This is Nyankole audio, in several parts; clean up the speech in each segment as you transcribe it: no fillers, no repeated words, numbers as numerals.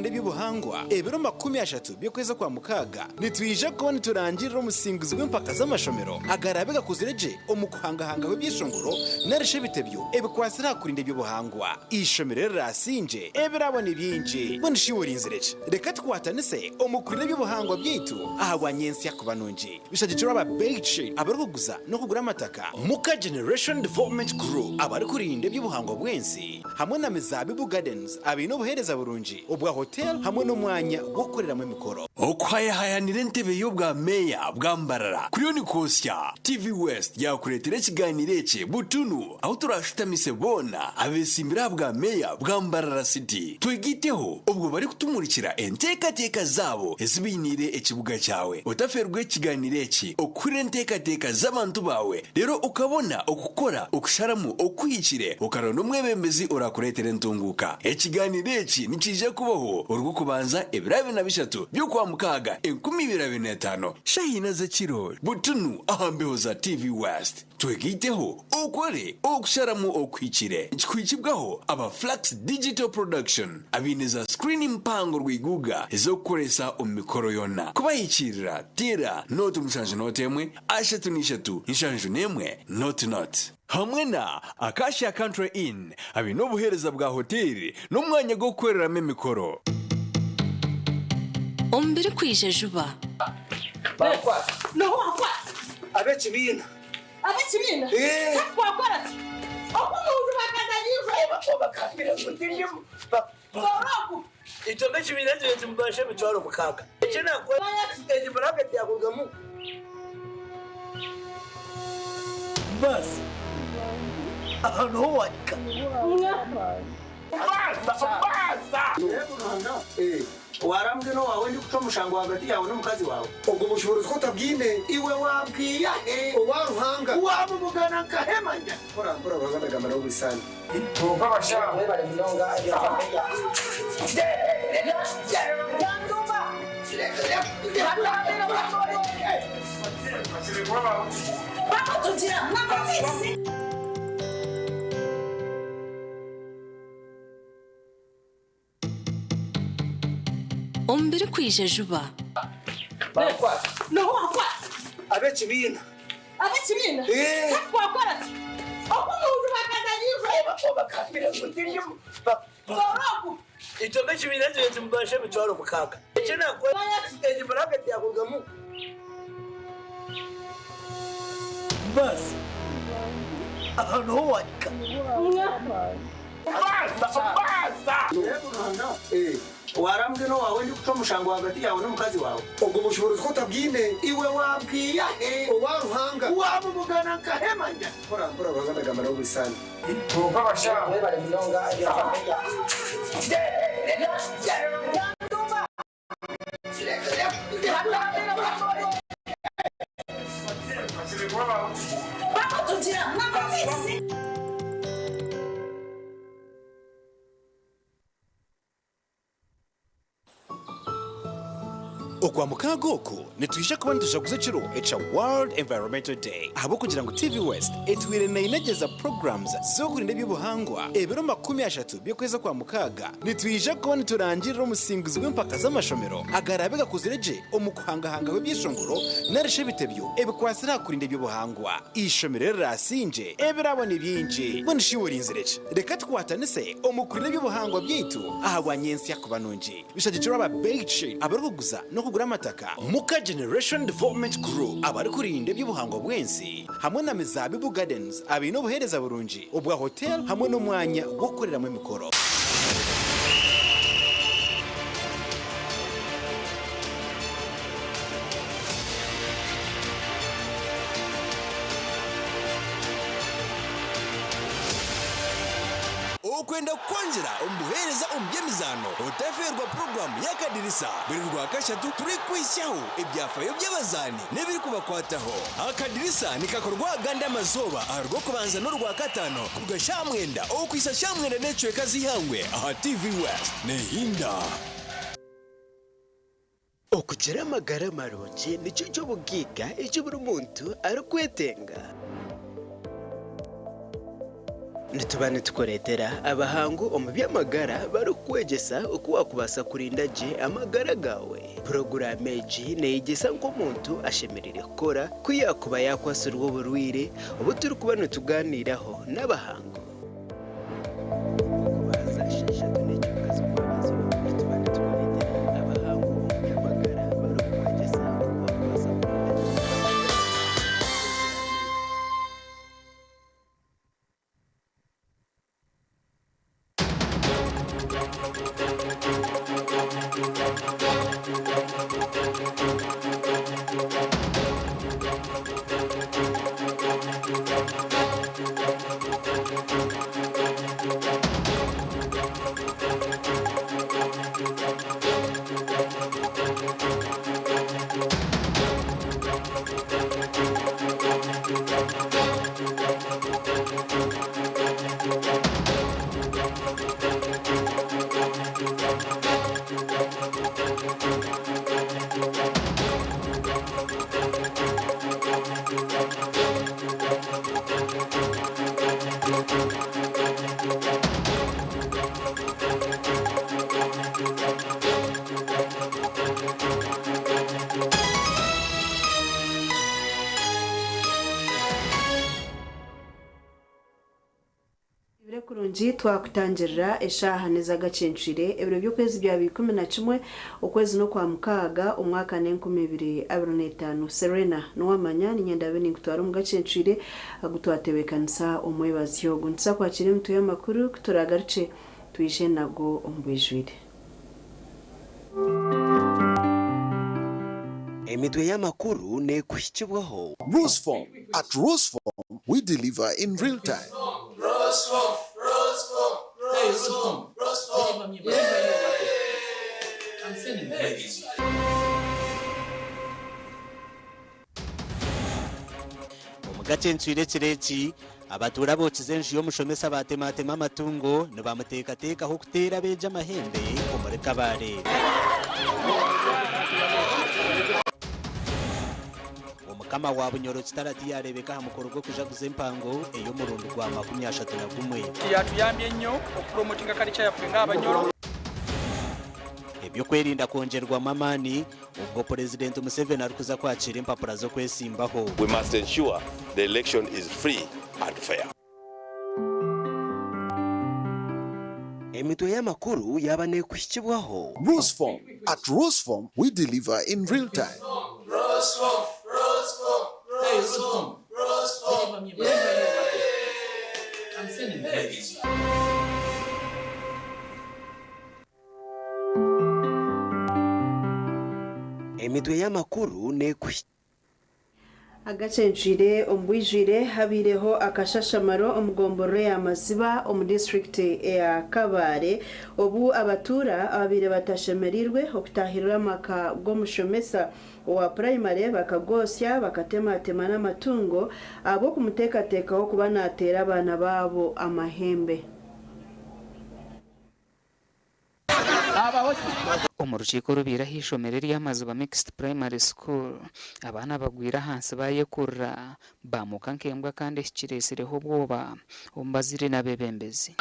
ez'okurinda eby'obuhangwa ebiro 30 by'okwezi okwa Mukaaga, nitwija kuba niturangirira omusinguzi w'empaka z'amashomero agaraabe gakozire gye omu kuhangahangaho ebyeshongoro narishi ebitebyo ebikwatsire aha kurinda eby'obuhangwa. Eishomero eriraasingye ebirabo ni bingi. Mbwenu shi iwe orinzire ki? Reka tukwatanise omu kurinda eby'obuhangwa byaitu ahabwa nyentsya kuba nungi. Bishagikirwe aba Beitshade abarikuguza n'okugura amataka, Muka Generation Development Group abarikurinda eby'obuhangwa bw'ensi hamwe na Mizaabibu Gardens abaine obuheereza burungi obwa hotel hamwe n'omwanya gw'okukoreramu emikoro. Okuhayahayanira entebe y'obwa meeya bwa Mbarara kuriyo nikwosya, TV West yaakureetera ekigaaniiro eki butunu ahu turaashutamise boona abeesimbire aha bwa meeya bwa Mbarara City twegaiteho obwo barikutumurikira enteekateeka zaabo ezi bainiire ekibuga kyawe. Otafeerwa ekigaaniiro eki okuhurira enteekateeka z'abantu baawe reero okabona okukora okusharamu okuhikire okaronda omwebembezi oraakureetera entunguuka. Ekigaaniiro eki nikiija kubaho Orwokubanza ebiro 23 by'Okwamukaaga 2025 shaaha ina z'ekiro butunu aha mbeho za TV West. Twegaiteho okore okusharamu okuhikire. Nikikuhikibwaho aba Flux Digital Production abaine za screen mpango rwiguga ez'okukoresa omu mikoro yoona. Kubahikiirira teera nooti mushanju nooti emwe ashatu n'ishatu nshanju n'emwe nooti nooti. Hamwe na Acacia Country Inn abaine obuheereza bwa hoteeri n'omwanya gw'okukoreramu emikoro. Omu birikwija juba. Ab'ekibiina. Ab'ekibiina? Hati twakora ki? Oku omuntu bakazanyirwe. Oroku. Itwe nk'ekibiina turi nitumubasha 60,000. Eki naakora egi buraketi yaakurugamu baasi aha niho waahika. Warambwine owaawe ndikucwa omushango ahagati yaawe n'omukazi waawe. Obwo bushoboorozi ku otabwine. Iwe wabwiha he? Owa Ruhanga. Wabubugana nkahe manya? Mpora mpora Ruhanga nagamba nawe buri saana. Omu birikwija juba. Ab'ekibiina. Ab'ekibiina? Hati twakora ki? Oku omuntu bakazanyirwe. Oroku. Itwe nk'ekibiina turi nitumubasha 60,000. Eki naakora egi buraketi yaakurugamu baasi aha niho waahika. Warambwine owaawe ndikucwa omushango ahagati yaawe n'omukazi waawe. Obwo bushoboorozi ku otabwine. Iwe wabwiha he? Owa Ruhanga. Wabubugana nkahe manya? Mpora mpora Ruhanga nagamba nawe buri saana. Okwamukaaga oku nitwija kuba nitujaguza ekiro ekya World Environmental Day ahabw'okugira ngu TV West etwire neinegyeza programs z'okurinda eby'obuhangwa ebiro 30 by'okwezi Okwamukaaga nitwija kuba niturangirira omusinguzi w'empaka z'amashomero agaraabe gakozire gye omu kuhangahangaho ebyeshongoro narishi ebitebyo ebikwatsire aha kurinda eby'obuhangwa. Eishomero eriraasingye ebirabo ni bingi. Mbwenu shi iwe orinzire ki? Reka tukwatanise omu kurinda eby'obuhangwa byaitu ahabwa nyentsya kuba nungi. Bishagikirwe aba Beitshade abarikuguza n'okugura amataka, Muka Generation Development Group abarikurinda eby'obuhangwa bw'ensi hamwe na Mizaabibu Gardens abaine obuheereza burungi obwa hotel hamwe n'omwanya gw'okukoreramu emikoro. Okwenda kukwongyera omu buheereza omu by'emizaano, otafeerwa puroguraamu y'Akadirisa buri Rwakashatu turikuhitsyaho ebyafaayo by'abazaani n'ebirikubakwataho. Akadirisa nikakorwa agandi amazooba aha Rwokubanza n'Orwakataano kuruga shaaha mwenda okuhitsya shaaha mwenda n'ekicweka z'eihangwe aha TV West. Nehinda. Okugira amagara marungi nikyo ky'obugaiga eki buri muntu arikwetenga. Nituba nitukureetera abahangu omu by'amagara barikukwegyesa oku waakubaasa kurinda gye amagara gaawe. Puroguraamu egi neeyegyesa nk'omuntu ashemereire kukora ku yaakuba yaakwatsirwe oburwaire obu turikuba nitugaaniiraho n'abahangu. Ebiro kurungi twakutangirira eshaaha n'ez'agacencwire ebiro by'okwezi byaba 11 okwezi n'okwamukaaga omwaka n'2025. Serena niwamanya niinyenda mbe ninkutwara omu gacencwire agu twatebeekanisa omwebazyo ogu. Nituza kwakira emitwe y'amakuru ku turaagarukye twije nago omu bwijwire. Emitwe y'amakuru neekuhikibwaho. Roseform. At Roseform, we deliver in real time. Omu gacencwire ekiro eki, abatuura bookize enju y'omushomesa baatematema amatungo nibamuteekateekaho kuteera abeegi amahembe omuri Kabale. Omukama wa Bunyoro Kitara tiyaareebeka aha mukoro gw'okujaguza empango ey'omurundi gwa 31. Yatuyambye nnyo okupromotinga kalica yaffe ng'Abanyoro. Eby'okwerinda kwongyerwamu amaani obwo Purezidenti Museveni arikuza kwakiira empapura z'okwesimbaho. We must ensure the election is free and fair. Emitwe y'amakuru yaaba neekuhikibwaho. Roseform. At Roseform, we deliver in real time. Emitwe y'amakuru neekuhikibwaho. Agacencwire omu bwijwire habaireho akashashamaro omu gomborora ya Maziba omu disiturikiti eya Kabale obu abatuura ababaire batashemereirwe okutaahirira amaka g'omushomesa owa purayimare bakagosya bakatematema n'amatungo ahabw'okumuteekateekaho kuba nateera abaana baabo amahembe. Omu rukiiko orubaire aha ishomero erya Maziba Mixed Primary School, abaana bagwire ahansi bayekurura bamuka nk'embwa kandi eki kiretsireho obwoba omu bazaire n'abeebembezi.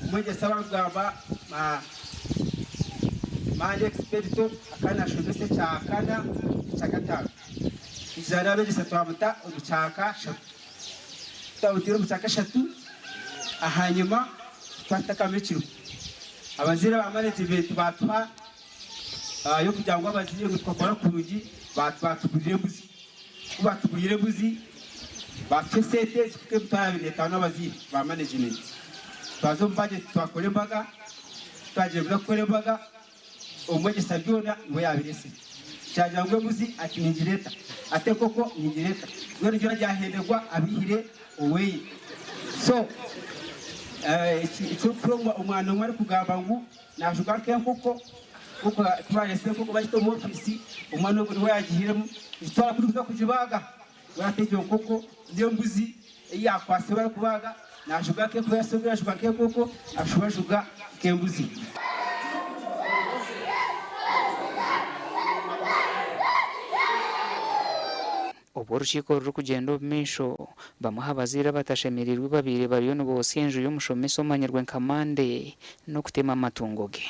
Omwegyesa barikugamba Mandi Expedito akaba nashomesa ekyakana ekyakataano. Twija n'abegyesa twamuta omu kyakashatu. Kutwamutaire omu kyakashatu ahanyima twatakamu ekiro. Abazaire ba management batuha y'okugira ngu abazaire ngu tukakora kurungi batugurira embuzi. Ku batuguriire embuzi batuha esente zikuhika 25,000 abazaire ba management. Twaza omu budget twakora embaga, kutwagiire kuza kukora embaga omwegyesa byona niwe yabiresire. Kyagira ngu embuzi ati ningireeta, ati enkoko ningireeta, mbwenu ryona ryahenderwa abiihire oweye. So ekirikuhurira omwana omwe arikugamba ngu najuga nk'enkoko, kubareetsire enkoko bagita omu ofiisi, omwana ogwo niwe yagihiiremu, gitwara kuri kuza kugibaaga, we ati egyo nkoko n'embuzi ei yaakwatsire barikubaaga, najuga nk'enkoko, yaashoba ajuga nk'enkoko, ashuba ajuga nk'embuzi. Obu orukiiko rurikugyenda omu maisho, bamwe aha bazaire abatashemereirwe babaire bariyo nibotsya enju y'omushomesa omanyirwe nka Monday n'okutema amatungo ge.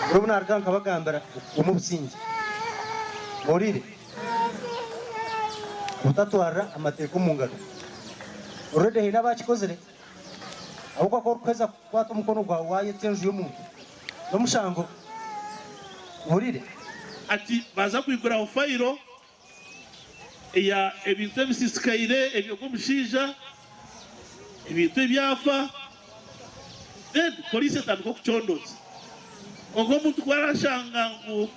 Buri obu naaruga nkabagambira okukuuma obusingye. Muhuriire? Obutatwarira amateeka omu ngaro. Already haine abaakikozire. Ahabw'okuba ku orikuheza kukwata omukono gwawe waayetsya enju y'omuntu, n'omushango. Muhuriire? Ati baaza kwiguraho fayiro eya ebintu ebisiisikaire eby'ogwo omushaija, ebintu ebyafa, then poliisi etandika okucondooza. Kwonka omuntu ku arashanga ngu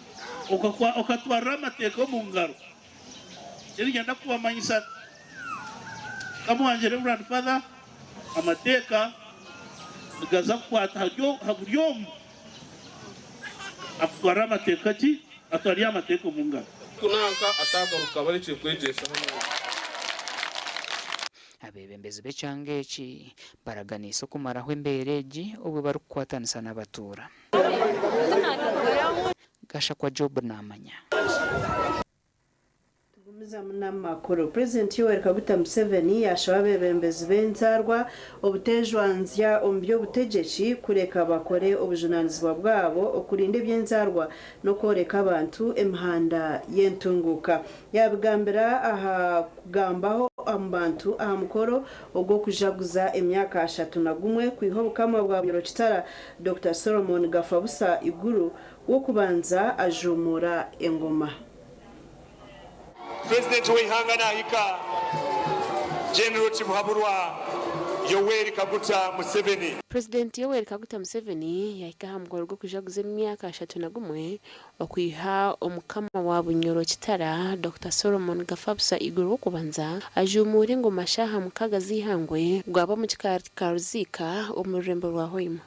okatwarira amateeka omu ngaro, Nikyo niinyenda kubamanyisa Mukama wangye Rev. Father, amateeka nigaza kukwata aha buri omwe akutwarira amateeka ki? Atwarire amateeka omu ngaro. Nanka atagaruka barekye kwegyesa hanu. Abeebembezi b'ekyanga eki baraganiise okumaraho embeera egi obwo barikukwatanisa n'abatuura. Gashakwa Job naamanya. Tugumizamu n'amakuru. Purezidenti Yoweri Kaguta Museveni yaashaba abeebembezi b'enzarwa obuteejwanzya omu by'obutegyeki kureka bakore obujunaanizibwa bwabo okurinda eby'enzarwa n'okworeka abantu emihanda y'entunguuka. Yaabigambira aha kugambaho omu bantu aha mukoro ogw'okujaguza emyaka 31 kwiha Obukama bwa Bunyoro Kitara Dokita Solomon Gafabusa Iguru w'okubanza ajuumuura engoma. Purezidenti w'eihanga naahika General Tibuhaburwa Yoweri Kaguta Museveni. Purezidenti Yoweri Kaguta Museveni yahika aha mukoro gw'okujaguza emyaka 31 okwiha Omukama wa Bunyoro Kitara, Dokita Solomon Gafabusa Iguru w'okubanza ajuumuura engoma shaaha 6 z'eihangwe gwaba omu kikaari ka Ruziika omu rurembo rwa Hoima.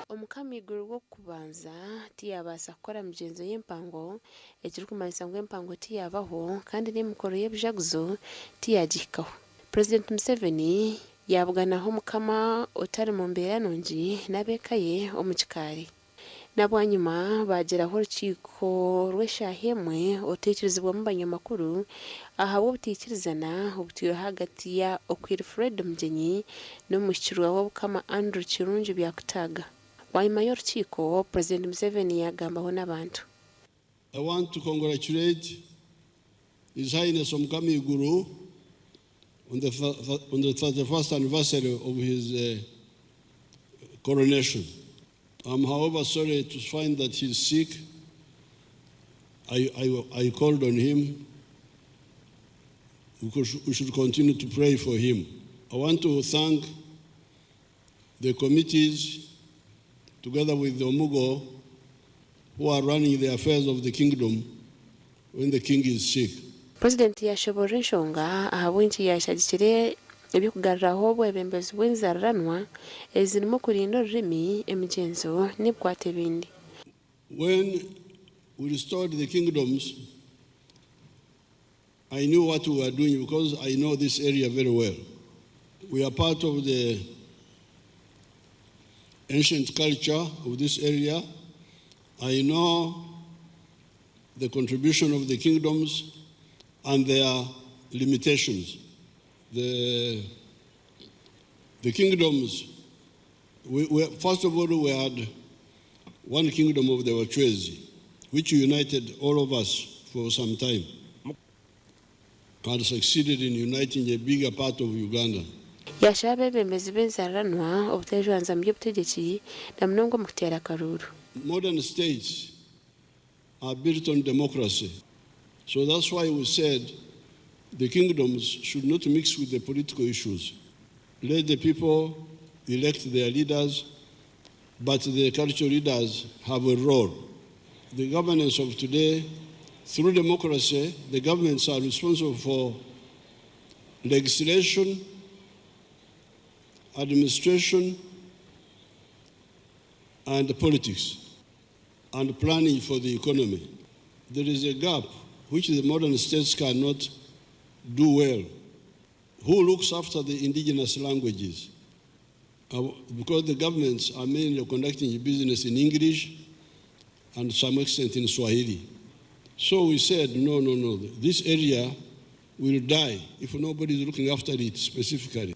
Omukama Iguru w'okubanza tiyaabaasa kukora migyenzo y'empango, ekirikumanyisa ngu empango tiyaabaho kandi n'emikoro y'ebijaguzo tiyaagihikaho. Purezidenti Museveni yaabuganaho Omukama otari mu mbeera nungi n'ab'eka ye omu kikaari. Na bwanyima baagiraho orukiiko rw'eshaaha emwe orutaikirizibwamu banyamakuru ahabw'obutaikirizana obutwireho ahagati ya Okwir Fred Mugyenyi n'omuhikirwa w'Obukama Andrew Kirungi Byakutaaga. Bwanyima y'orukiiko, Purezidenti Museveni yaagambaho n'abantu. I want to congratulate His Highness Omukama Iguru on the, on the 31st anniversary of his coronation. I'm, however, sorry to find that he's sick. I called on him. We should continue to pray for him. I want to thank the committees, together with the Omugo, who are running the affairs of the kingdom when the king is sick. Purezidenti yaashoboorora enshonga ahabw'enki yaashagikire eby'okugaruraho obwebembezi bw'enzaariranwa ezirimu okurinda orurimi, emigyenzo n'ebikwata ebindi. When we restored the kingdoms, I knew what we were doing because I know this area very well. We are part of the ancient culture of this area. I know the contribution of the kingdoms and their limitations. The kingdoms, first of all, we had one kingdom of the Bachwezi, which united all of us for some time, and succeeded in uniting a bigger part of Uganda. Yaashaba abeebembezi b'enzaariranwa obuteejwanza mu by'obutegyeki na munonga omu kuteera akaruuru. Modern states are built on democracy. So that's why we said the kingdoms should not mix with the political issues. Let the people elect their leaders, but the cultural leaders have a role. The governance of today, through democracy, the governments are responsible for legislation, administration, and politics, and planning for the economy. There is a gap which the modern states cannot do well. Who looks after the indigenous languages? Because the governments are mainly conducting business in English and to some extent in Swahili. So we said, no, no, no, this area will die if nobody is looking after it specifically.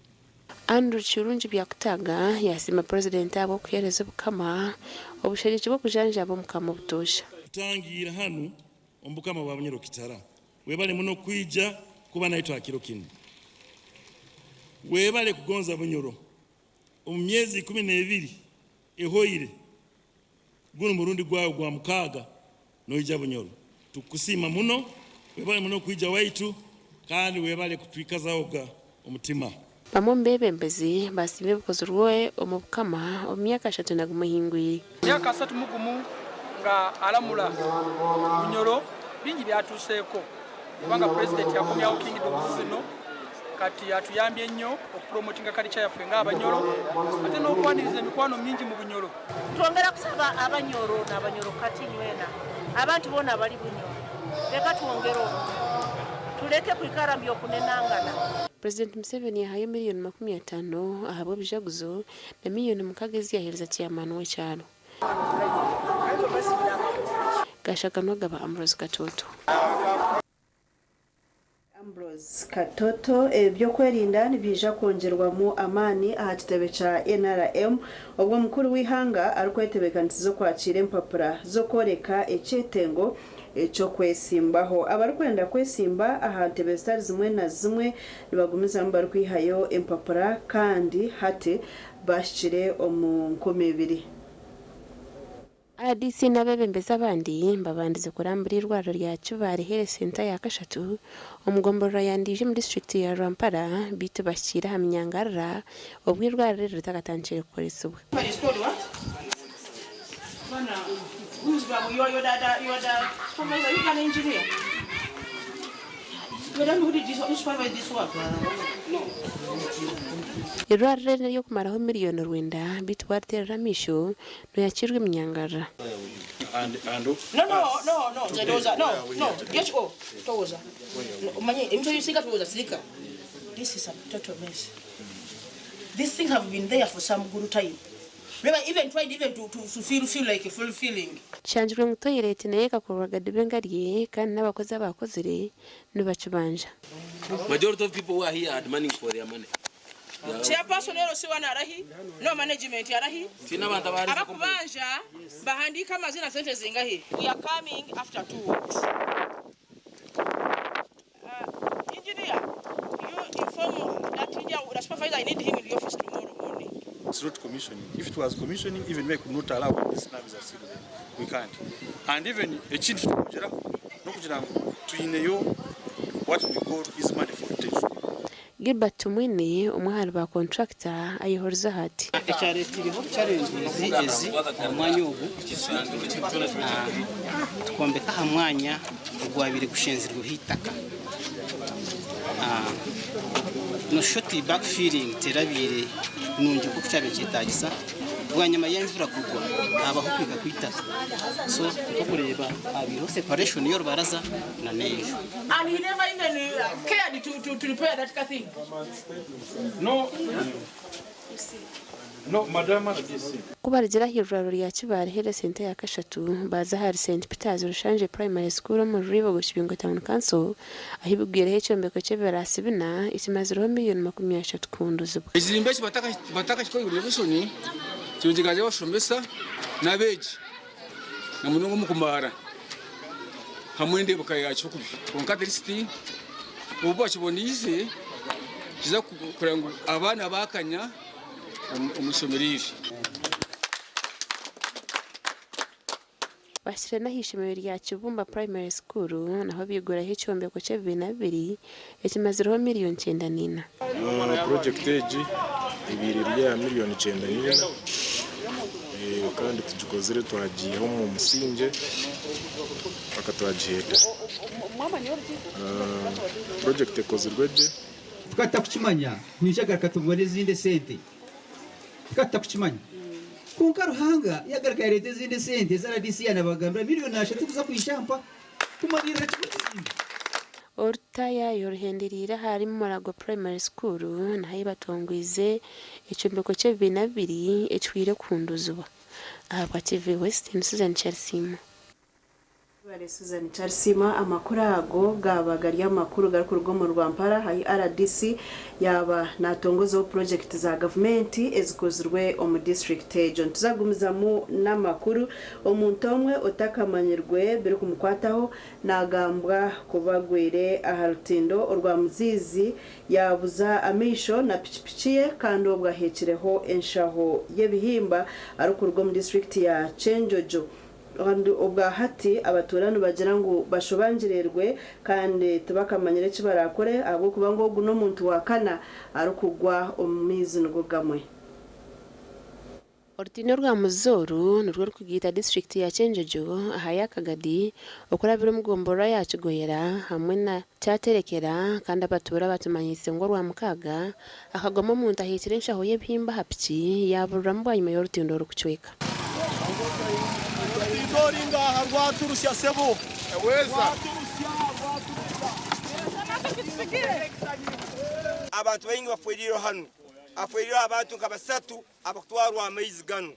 Andrew Kirungi Byakutaga yasiima Purezidenti ahabw'okuheereza Obukama obushagiki bw'okujanjaaba Omukama obutoosha. Kutangiira hanu omu Bukama bwa Bunyoro Kitara. Webale muno kwija kuba naitwe ha kiro kinu. Webale kugonza Bunyoro. Omu myezi 12 ehoire, gunu murundi gwawe gwa 6 noija Bunyoro. Tukusiima muno, webale muno kwija waitu, kandi webale kutwikazahoga omutima. Bamwe omu beebembezi baasiima ebikozirwe omu Bukama omu myaka 31 ehingwire. Emyaka 31 nga alamula Bunyoro, bingi byatuuseeko kubanga Pulezidenti yakomyawo Kingdoms zino, kati atuyambye nnyo okupromotinga kalica yaffe ng'Abanyoro ate n'okwaniriza emikwano mingi mu Bunyoro. Twongera kusaba Abanyoro n'Abanyoro kati nywena abantu boona abali Bunyoro, leka twongere obumu, tuleke kwikara mu by'okunenangana. Purezidenti Museveni yahayo miriyoni 50 ahabw'ebijaguzo na miriyoni 6 ezi yaheereza ceyamaani w'ekyaro. Gashaka Gaba Ambrose Katoto. Ambrose Katoto. Ebyokwerinda nibyija kwongerwamu amaani aha kitebe kya NRM obwo omukuru w'ihanga arikwetebeekanisiza okwakira empapura z'okworeka ekyetengo eky'okwesimbaho. Abarikwenda kwesimba aha ntebe zitari zimwe na zimwe nibagumizamu barikwihayo empapura kandi hati bahikire omu 2000. RDC n'abeebembezi abandi babandize kurambura eirwariro rya Kibaale Health Centre ya kashatu omu gomborora ya Ndiija omu disiturikiti ya Rwampara beitu bahikiire aha minyangarara obwo eirwariro eri ritakatandikire kukoresibwa. Eirwariro eri n'ery'okumaraho miriyoni 9 beitu waariteerera amaisho nooyakiirwa eminyangarara. No, no, no, no, nze ndowooza, no, no, DHO, towooza. Omanye, ebintu ebisinga towooza, sirika. This is a total mess. These things have been there for some good time. Remember, even tried even to feel like a fulfilling. Kishangirwe ngu toyireti nayo ekakorwa Gadiba Engarye kandi n'abakozi abakozire nibakibanja. Majority of people who are here are demanding for their money. Chairperson LC1 arahi, no management arahi. Sina abantu abarize. Abakubanja bahandika amazina sente zingahi. We are coming after 2 weeks. Engineer, you inform that engineer, the supervisor, I need him in the office tomorrow morning. It's not commissioning. If it was commissioning, even we could not allow these nerves are still there. We can't. And even ekintu tukugeraho n'okugira ngu twineyo what we call is money for rotation. Gilbert Tumwine, omwe ahari ba kontrakita, ayehorize ati. Ekyaretireho challenges ezi omu mwanya ogu, tukombeka aha mwanya ogwabire gushenzirweho itaka, noshuti backfilling terabiire nungi nkoku kyabire kyetagisa. Bwanyuma y'enjura kugwa habaho kwika kwitaka, so nkokureba habireho separation y'orubaraza na n'enju. And he never even cared to repair that thing. No. No, Madam RDC. Ku barigira aha irwariro rya Kibaale Health Centre ya kashatu, baza ahari St Peters Rushanje Primary School omu Ruribo Kibingo Town Council ahu bigwireho ekyombeko ky'ebirasi 4 ekimazireho miliyoni 30 kuhunduzibwa. Ekizimbe eki batakakikora renovation kino kikaza bashomesa n'abeegi na munonga omu kumara hamwe n'endeebeka yakyo kubi, kwonka at least obu bakiboniize kiza kureba ngu abaana bakanya omu ishomero eri. Bahikire n'aha ishomero rya Kibumba Primary School naho biguraho ekyombeko ky'ebibiina 2 ekimazireho miliyoni 94. Project egi ebaire eri aha miliyoni 94, kandi tugikozire twagiiha omu musingye paka twagihenda. Project ekozirwe gye. Tukatakukimanya nijagaruka tubone ezindi sente, tukatakukimanya, konka Ruhanga yagaruka yareeta ezindi sente eza RDC yanabagambira miliyoni 3 kuza kwishampa kumalirira kimwe kizimbe. Oruta Okutaayaaya oruhendereire ahari Murago Primary School niho ahi batongwize ekyombeko ky'ebibiina bibiri ekihweire kuhunduuzibwa. Ahabwa TV West, ni Susan Kyarisiima. Webare Susan Kyarisiima, amakuru ago gaaba gari amakuru garikuruga omu Rwampara ahi rdc yaaba natongozaho purogyekiti za gavumenti ezikozirwe omu disiturikiti egyo. Nituza kugumizamu n'amakuru. Omuntu omwe otakamanyirwe birikumukwataho nagambwa kuba agwire aha rutindo orwa Muzizi yaabuza amaisho na pikipiki ye kandi obwo aheekireho enshaho y'ebihimba arikuruga omu disiturikiti ya Kyenjojo. Kandi obwa hati abatuura nibagira ngu bashobangirirwe kandi tibakamanyire eki baraakore ahabw'okuba ngu ogu n'omuntu wa kana arikugwa omu maizi nigo gamwe. Orutindo rwa Muzizi oru nirwo rurikugaita disiturikiti ya Kyenjojo aha ya Kagadi okurabira omu gomborora ya Kigoyera hamwe na Kyaterekera kandi abatuura batumanyiise ngu Orwamukaaga akagwamu omuntu aheekire enshaho y'ebihimba aha piki yaaburiramu bwanyima y'orutindo oru kucweka. Orutindo ori ngaha rwaturusya sebo. Rwaturusya, rwaturusya. Abantu baingi bafweriire hanu. Hafweriireho abantu nka basatu abakutwarwa amaizi ganu.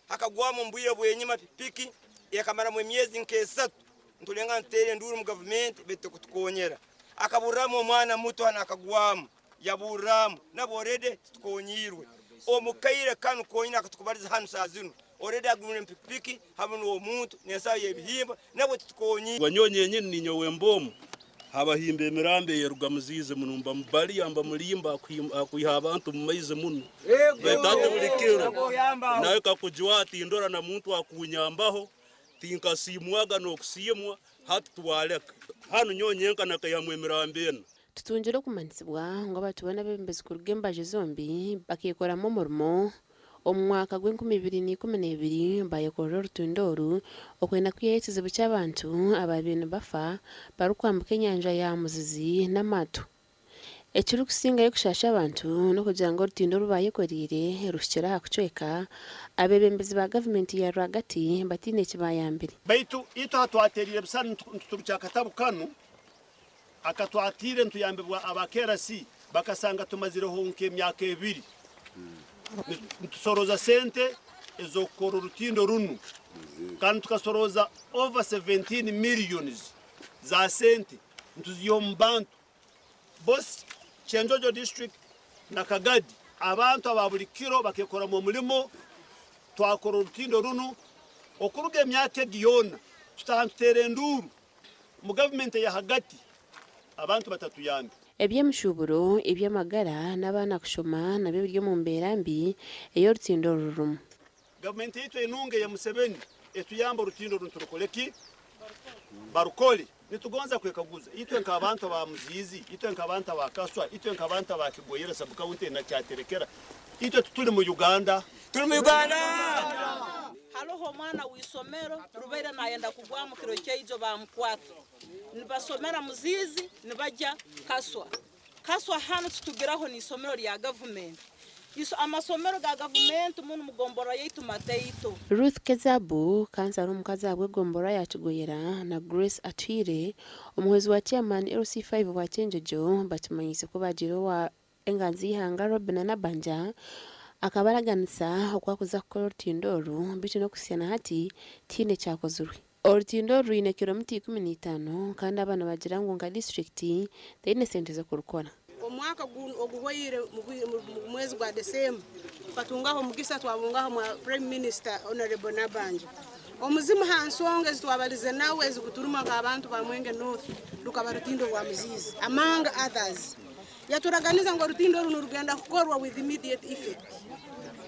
Hakagwamu omu bwire bw'enyima pikipiki ekamaramu emyezi nk'esatu nitulenga nituteera enduuru mu gavumenti baitu tekutukonyera. Akaburramu omwana muto hanu akagwamu yaburramu nabwo already titukonyiirwe. Omu kaire kanu konyini akatukubaliza hanu saaha zinu already agumire mu pikipiki hamu n'omuntu n'ensaho y'ebihimba nabwo titukonyiirwe. Nyowe nyenyini ninyowe mba omu habahimba emirambo eyeruga Muziizi muno, mba mubaliya, mba mulimba akwiha abantu mu maizi muno. Baitu hati buli kiro nawe kakugiwa tindora na muntu akunyambaho, tinkasiimwaga n'okusiimwa, hati twaleka. Hanu nyowe nyenka nakaihamu emirambo ena. Tutungire okumanyisibwa ngu abatuura n'abeebembezi kuruga embaju zombi bakeekoramu omurimo omu mwaka gw'enkumi ibiri na ikumi n'ebiri baayekorera orutindo oru okwenda kwihayo ekizibu ky'abantu abaabaire nibafa barikwambuka enyanja ya Muzizi n'amaato. Ekirikusingayo kushaasha abantu n'okugira ngu orutindo oru baayekoreire ruhikire aha kucweka, abeebembezi ba gavumenti ya rwagati bataine eki baayambire. Baitu itwe aha twateerire ebisani nituturukya akatabu kanu akatwatiire nituyambibwa aba KRC bakasanga tumazireho nk'emyaka ebiri nitusorooza sente ez'okukora orutindo runu kandi tukasorooza over 17 millions za sente nituziiha omu bantu both Kyenjojo district na Kagadi. Abantu aba buri kiro bakekoramu omurimo twakora orutindo runu okuruga emyaka egi yoona tutaha nituteera enduuru omu gavumenti ey'ahagati abantu batatuyambe. Eby'emishuuburo, eby'amagara n'abaana kushoma nabyo biri omu mbeera mbi ei orutindo oru rurimu. Gavumenti yaitu enungi eya Museveni etuyambe orutindo runu turukole ki? Barukole. Nitugonza kwekaguza itwe nk'abantu aba Muziizi, itwe nk'abantu aba Kaswa, itwe nk'abantu aba Kigoyera sub-county na Kyaterekera, itwe tituli mu Uganda? Tuli mu Uganda! Haroho omwana w'isomero rubaire nayenda kugwamu kiro kyaijo bamukwata. Nibasomera Muziizi nibajya Kaswa. Kaswa hanu tutugiraho n'isomero lya gavumenti. Amasomero ga gavumenti munu mugomborora yaitu mataito. Ruth Kezaabu, kansara omukazi ahabw'egomborora ya Kigoyera na Grace Atuhaire, omuhwezi wa chairman LC5 owa Kyenjojo bakimanyiise ku baagiire owa Enganzi y'eihanga Robinah Nabbanja akabaraganisa oku akuza kukora orutindo oru beitu n'okuhitsya na hati tihaine kyakozirwe. Orutindo oru rwine kilomita 15 kandi aba nibagira ngu nka disiturikiti teine sente z'okurukora. Omwaka oguhweire mu mwezi gwa December tukatungaho omugisa twabungaho mwa Prime Minister Honorable Nabbanja. Omuzimu ha nsonga ezi twabalize nawe ezikuturuma nk'abantu ba Mwenge North rukaba rutindo rwa Muziizi among others. Yaturaganiza ngu orutindo oru nirugenda kukorwa with immediate effect.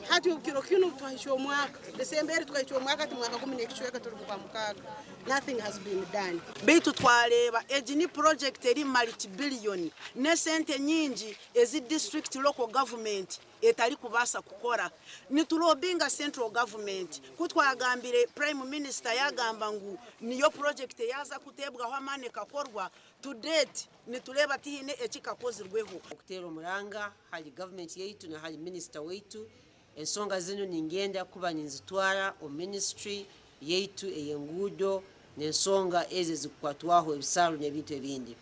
Hati kiro kinu twahikya omwaka, December eri tukahikya omwaka hati mwaka gumwe n'ekicweka turi mu kwa mukaaga. Nothing has been done. Beitu twareeba egi ni project eri multi-billion n'esente nyingi ezi district local government etarikubaasa kukora. Nitulobinga central government. Ku twagambire Prime Minister yagamba ngu niyo project eyaaza kuteebwaho amaani ekakorwa, to date nitureeba tihaine ekikakozirweho. Okuteera omuranga hali gavumenti yaitu na hali minisita waitu, ensonga zinu ningenda kuba ninzitwara omu ministry yaitu ey'enguudo n'ensonga ezi ezikukwatwaho ebisaaru n'ebintu ebindi.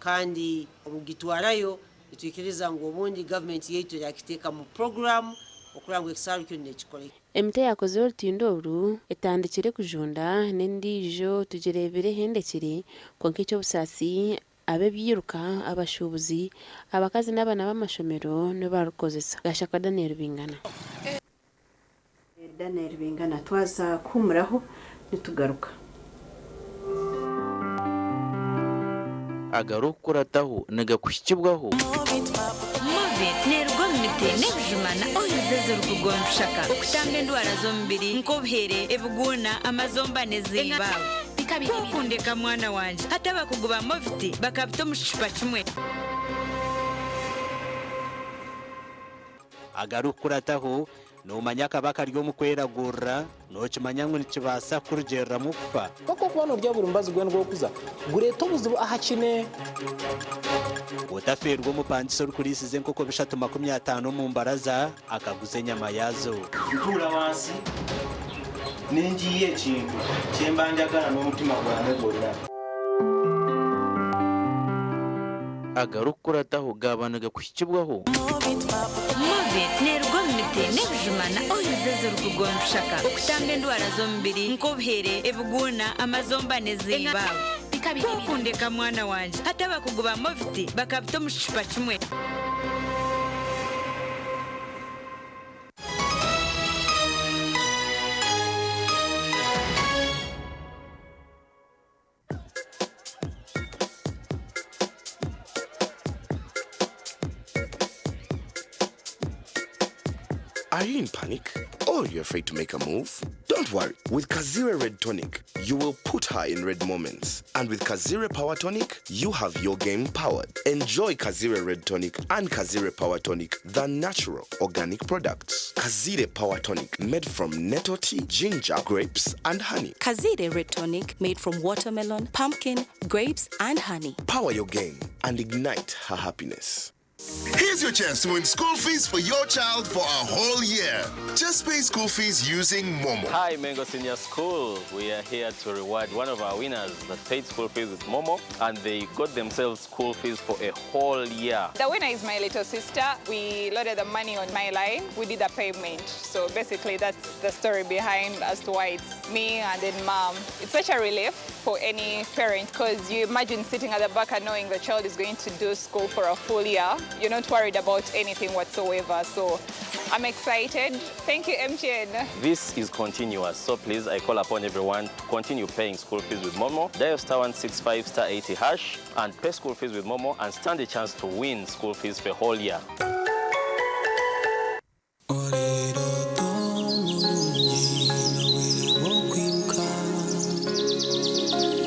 Kandi obugitwarayo nitwikiriza ngu obundi gavumenti yaitu erakiteeka mu puroguramu okuraba ngu ekisaaru kinu nekikora. Emiti eyakozire orutindo oru etandikire kujunda n'endiijo tugireebire ehendekire kwonka eky'obusaasi ab'ebyiruka, abashuubuzi, abakazi n'abaana b'amashomero nibo barukukozesa. Gashakwa Daniel Bingana. Daniel Bingana twaza kuhumuraho nitugaruka. Agarikukurataho nigakuhikibwaho. Movit neeruga omu miti n'ebijuma na oils ezirikuruga omu bishaka okutamba endwara z'omubiri nk'obuhere, ebiguuna, amazomba n'ezindi. Ku okundeka mwana wangye, hati abakugu ba Movit bakabita omu kicupa kimwe. Agarikukurataho, Noomanya akabi akari omu kweragurira? Nookimanya ngu nikibaasa kukurugiiriramu okufa? Kwonka okuba noorya buri mubazi gwena ogw'okuza gureeta obuzibu aha kine. Otafeerwa omupangisa orikuriisiza enkoko 350 omu mbaraza akaguza enyama yaazo. Ntuura wansi ne ngiiya ekintu kye mba njagala n'omutima gwange gwonna. Agarikukurataho gaaba nigakuhikibwaho. Movit neeruga omu miti n'ebijuma na oils ezirikuruga omu bishaka okutamba endwara z'omubiri nk'obuhere, ebiguuna, amazomba n'ezindi. Ku okundeka mwana wangye, hati abakugu ba Movit bakabita omu kicupa kimwe. Are you in panic? Or you're afraid to make a move? Don't worry. With Kazire Red Tonic, you will put her in red moments. And with Kazire Power Tonic, you have your game powered. Enjoy Kazire Red Tonic and Kazire Power Tonic, the natural organic products. Kazire Power Tonic, made from nettle tea, ginger, grapes, and honey. Kazire Red Tonic made from watermelon, pumpkin, grapes, and honey. Power your game and ignite her happiness. Here's your chance to win school fees for your child for a whole year. Just pay school fees using Momo. Hi, Mengo Senior School. We are here to reward one of our winners that paid school fees with Momo, and they got themselves school fees for a whole year. The winner is my little sister. We loaded the money on my line. We did the payment. So basically, that's the story behind as to why it's me and then mom. It's such a relief for any parent because you imagine sitting at the back and knowing the child is going to do school for a full year. You're not worried about anything whatsoever. So I'm excited. Thank you, MTN. This is continuous, so please, I call upon everyone to continue paying school fees with Momo. Dial star 165 star 80 hash and pay school fees with Momo and stand a chance to win school fees for a whole year.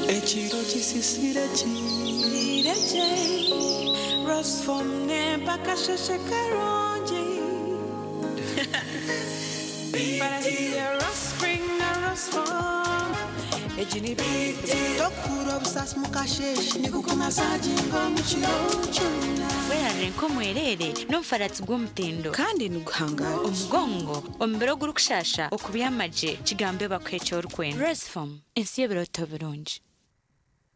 Ekiro kisisire kireje Rosfom nepakasheshe karungi Tokura obusasi mukasheshe nikukumasaginga omukiro kyona. Werarire nk'omwereere n'omufaratsi gw'omutindo kandi niguhangara omugongo omubiri ogurikushasha okubyama gye kigambe bakuha eki orikwenda. Rosfom ensi y'ebirooto birungi.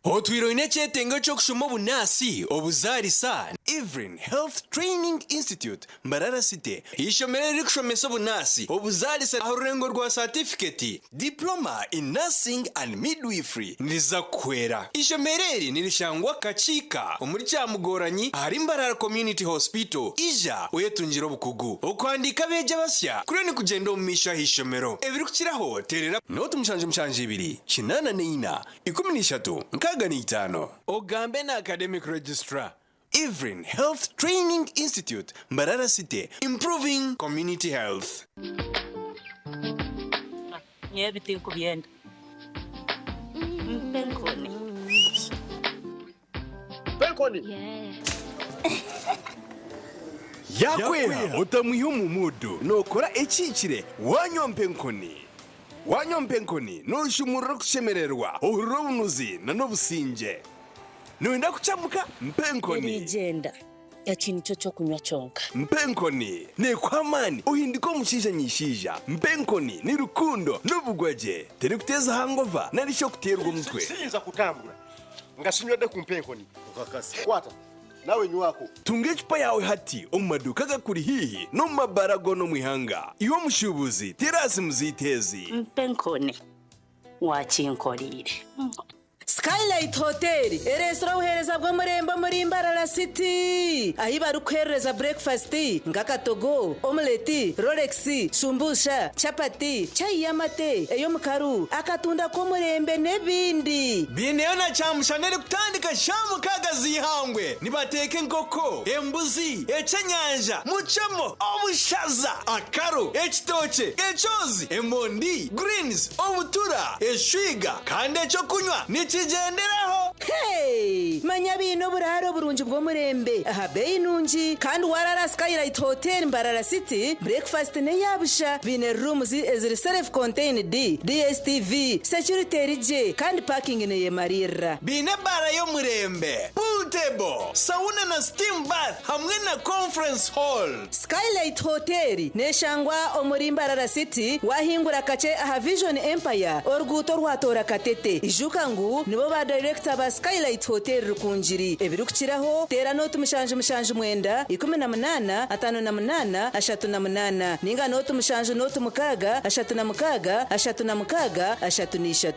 Otwire oine ekyetengo ky'okushoma obunaasi, obuzaarisa, Evelyn Health Training Institute, Mbarara City, eishomero eririkushomesa obunaasi, obuzaarisa aha rurengo rwa saatifiketi, Diploma in Nursing and Midwifery, niriza kukuhwera. Eishomero eri nirishangwa Kakiika omuri Kyamugoranyi ahari Mbarara Community Hospital. Ija oyetungire obukugu. Okuhandiika abeegi abasya kuriyo nikugyenda omu maisho aha ishomero. Ebirikukiraho teerera nooti 772 84 13 65. Ogambe na Academic Registrar, Evelyn Health Training Institute, Mbarara City, improving community health. Nyowe ebi tinkubyenda. Mpa enkoni. Mpa enkoni. Yakwera otamwiha omu muudu nookora ekihikire waanywa mpa enkoni. Waanywa mpa enkoni nooshumurura okushemererwa, ohurira obunuzi n'obusingye. Nooyenda kucamuka? Mpa enkoni. Eriigyenda, eki nikyo ky'okunywa kyonka. Mpa enkoni neekuha amaani ohinduka omushaija nyishaija. Mpa enkoni ni rukundo n'obugwagye. Terikuteeza hangova nari shi okuteerwa omutwe. Siyinza kutambula. Nga sinywedde ku mpa enkoni. Nkakasa. Kwata naawe nywako. Tunga ecupa yawe hati omu maduuka agakuri haihi n'omu mabaara goona omu ihanga. Iwe omushuubuzi teera simu zaitu ezi. Mpa enkoni wakinkoreire. Skylight Hotel ereetsire obuheereza bw'omurembe omuri Mbarara City ahi barikuheerereza breakfast nk'akatogo, omelette, rolex, shumbusha, chapati, chai y'amate, ey'omukaru, akatunda k'omurembe n'ebindi. Biineyo na kyamushana erikutandika shaaha mukaaga z'eihangwe. Nibateeka enkoko, embuzi, ekyenyanja, mucemo, obushaza, akaru, ekitookye, ekyozi, emondi, greens, obutura, eshwiga kandi ekyokunywa nikigyenderaho. Hey! Manya baine oburaaro burungi bw'omurembe aha beeyi nungi kandi warara Skylight Hotel Mbarara City, breakfast n'eya busha, baine rooms eziri self contained, DSTV, security eri gye kandi parking neyemariirira. Baine ebaara y'omurembe, pool table, sauna na steam bath hamwe na conference hall. Skylight Hotel neshangwa omuri Mbarara City wahingura kakye aha Vision Empire oruguuto orwatoora Katete. Ijuka ngu nibo ba dayirekita ba Skylight Hotel Rukungiri. Ebirikukiraho teera nooti 779 18 58 38 ninga nooti 7 nooti 6 36 36 33.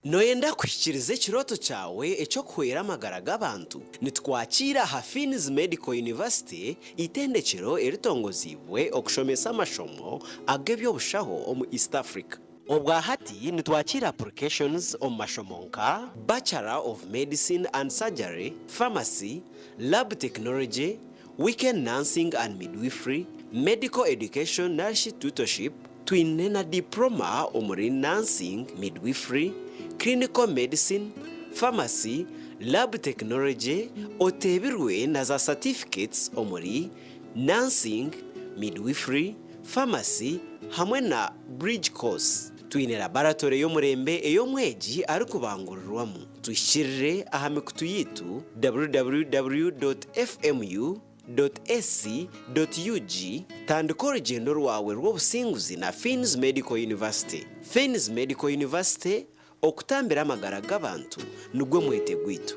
Nooyenda kuhikiiriza ekirooto kyawe eky'okuhwera amagara g'abantu? Nitukwakiira aha Fiins Medical University, eitendekyero eritongoziibwe okushomesa amashomo ag'eby'obushaho omu East Africa. Obwa hati nitwakiira applications omu mashomo nka, Bachelor of Medicine and Surgery, Pharmacy, Lab Technology, Weekend Nursing and Midwifery, Medical Education narishi Tutorship, Twine na Diploma omuri Nursing, Midwifery, Clinical Medicine, Pharmacy, Lab Technology, oteebirwe na za Certificates omuri Nursing, Midwifery, Pharmacy hamwe na Bridge Course. Twine Laboratory y'omurembe ei omwegi arikubangurirwamu. Tuhikirire aha mikutu yaitu www.fmu. Ac.ug Tandika orugyendo rwawe rw'obusinguzi na Fiins Medical University. Fiins Medical University, okutambira amagara g'abantu nigwo mwete gwaitu.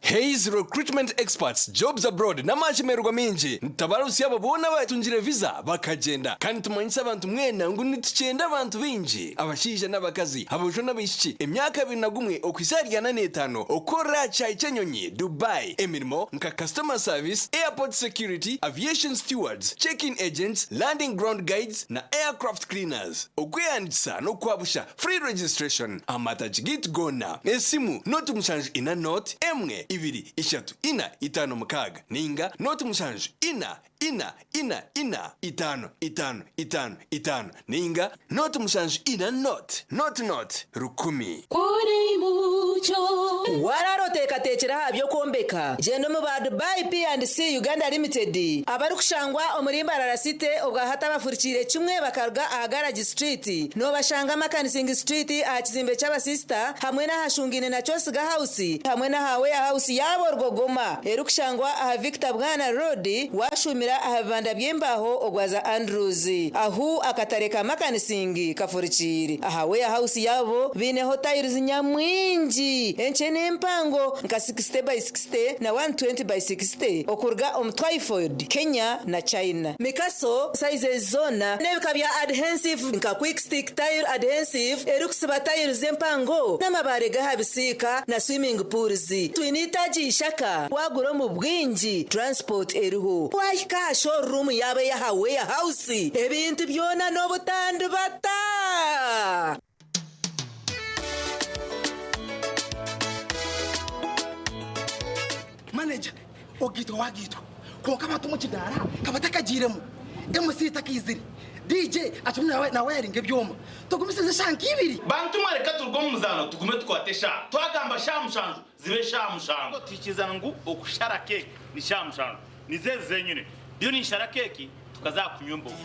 Hays Recruitment Experts, Jobs Abroad n'amashemererwa maingi nitutabarutsya abo boona abatungire visa bakagyenda kandi nitumanyisa abantu mwena ngu nitukyenda abantu baingi abashaija n'abakazi, aboojo n'abaishiki emyaka 21 okuhitsya ahari 45 okukorera aha kishaayi ky'enyonyi Dubai emirimo nka Customer Service, Airport Security, Aviation Stewards, Check-in Agents, Landing Ground Guides na Aircraft Cleaners. Okwehandiikisa n'okwabusha, Free Registration, Amatagi gaitu goona, esimu, 0 7 4 0 1 2 3 4 5 6 ninga 0 7 4 4 4 4 5 5 5 5 ninga 0 7 4 0 0 0 1000. Kuri mucyo. Warara oteekateekire aha by'okwombeka? Gyenda omu ba Dubai P&C Uganda Limited abarikushangwa omuri Mbarara City obwa hati abafurikiire kimwe bakaruga aha Garage Street. Noobashanga Makanising Street aha kizimbe ky'abasisita hamwe n'ahashungaine na Kyosiga House hamwe n'aha Warehouse yaabo Rwogoma erikushangwa aha Victor Bwana Road waashuumira aha bibanda by'embaaho ogwaza Andrews ahu akatare ka Makanising kafurikiire. Aha Warehouse yaabo baineho tiles nyamwingi enkye n'empango nka 60 by 60 na 120 by 60 okuruga omu Twyford, Kenya na China. Mikaso sizes zoona n'ebika bya adhensive nka Quick Stick Tile Adhensive erikusiba tiles empango n'amabaare g'aha bisiika na swimming pools. Twine eitaagi Ishaka waagura omu bwingi transport eriho. Waahika aha showroom yaabo ey'aha Warehouse ebintu byona n'obutandibata. Manager, ogaitwa wagaitwa kwonka abantu omu kidaara ka batakagiiremu, MC takaizire, DJ akirimu nawayaringa ebyoma. Tugumisirize eshaaha nk'ibiri. Bantu mwe reka turuge omu muzaano tugume tukwate eshaaha. Twagamba shaaha mushanju zibe shaaha mushanju. Tuhikirizana ngu okushara keeki ni shaaha mushanju. Nizo ezi zenyine. Ndiyo ninshara keeki tukaza aha kunywa embogo.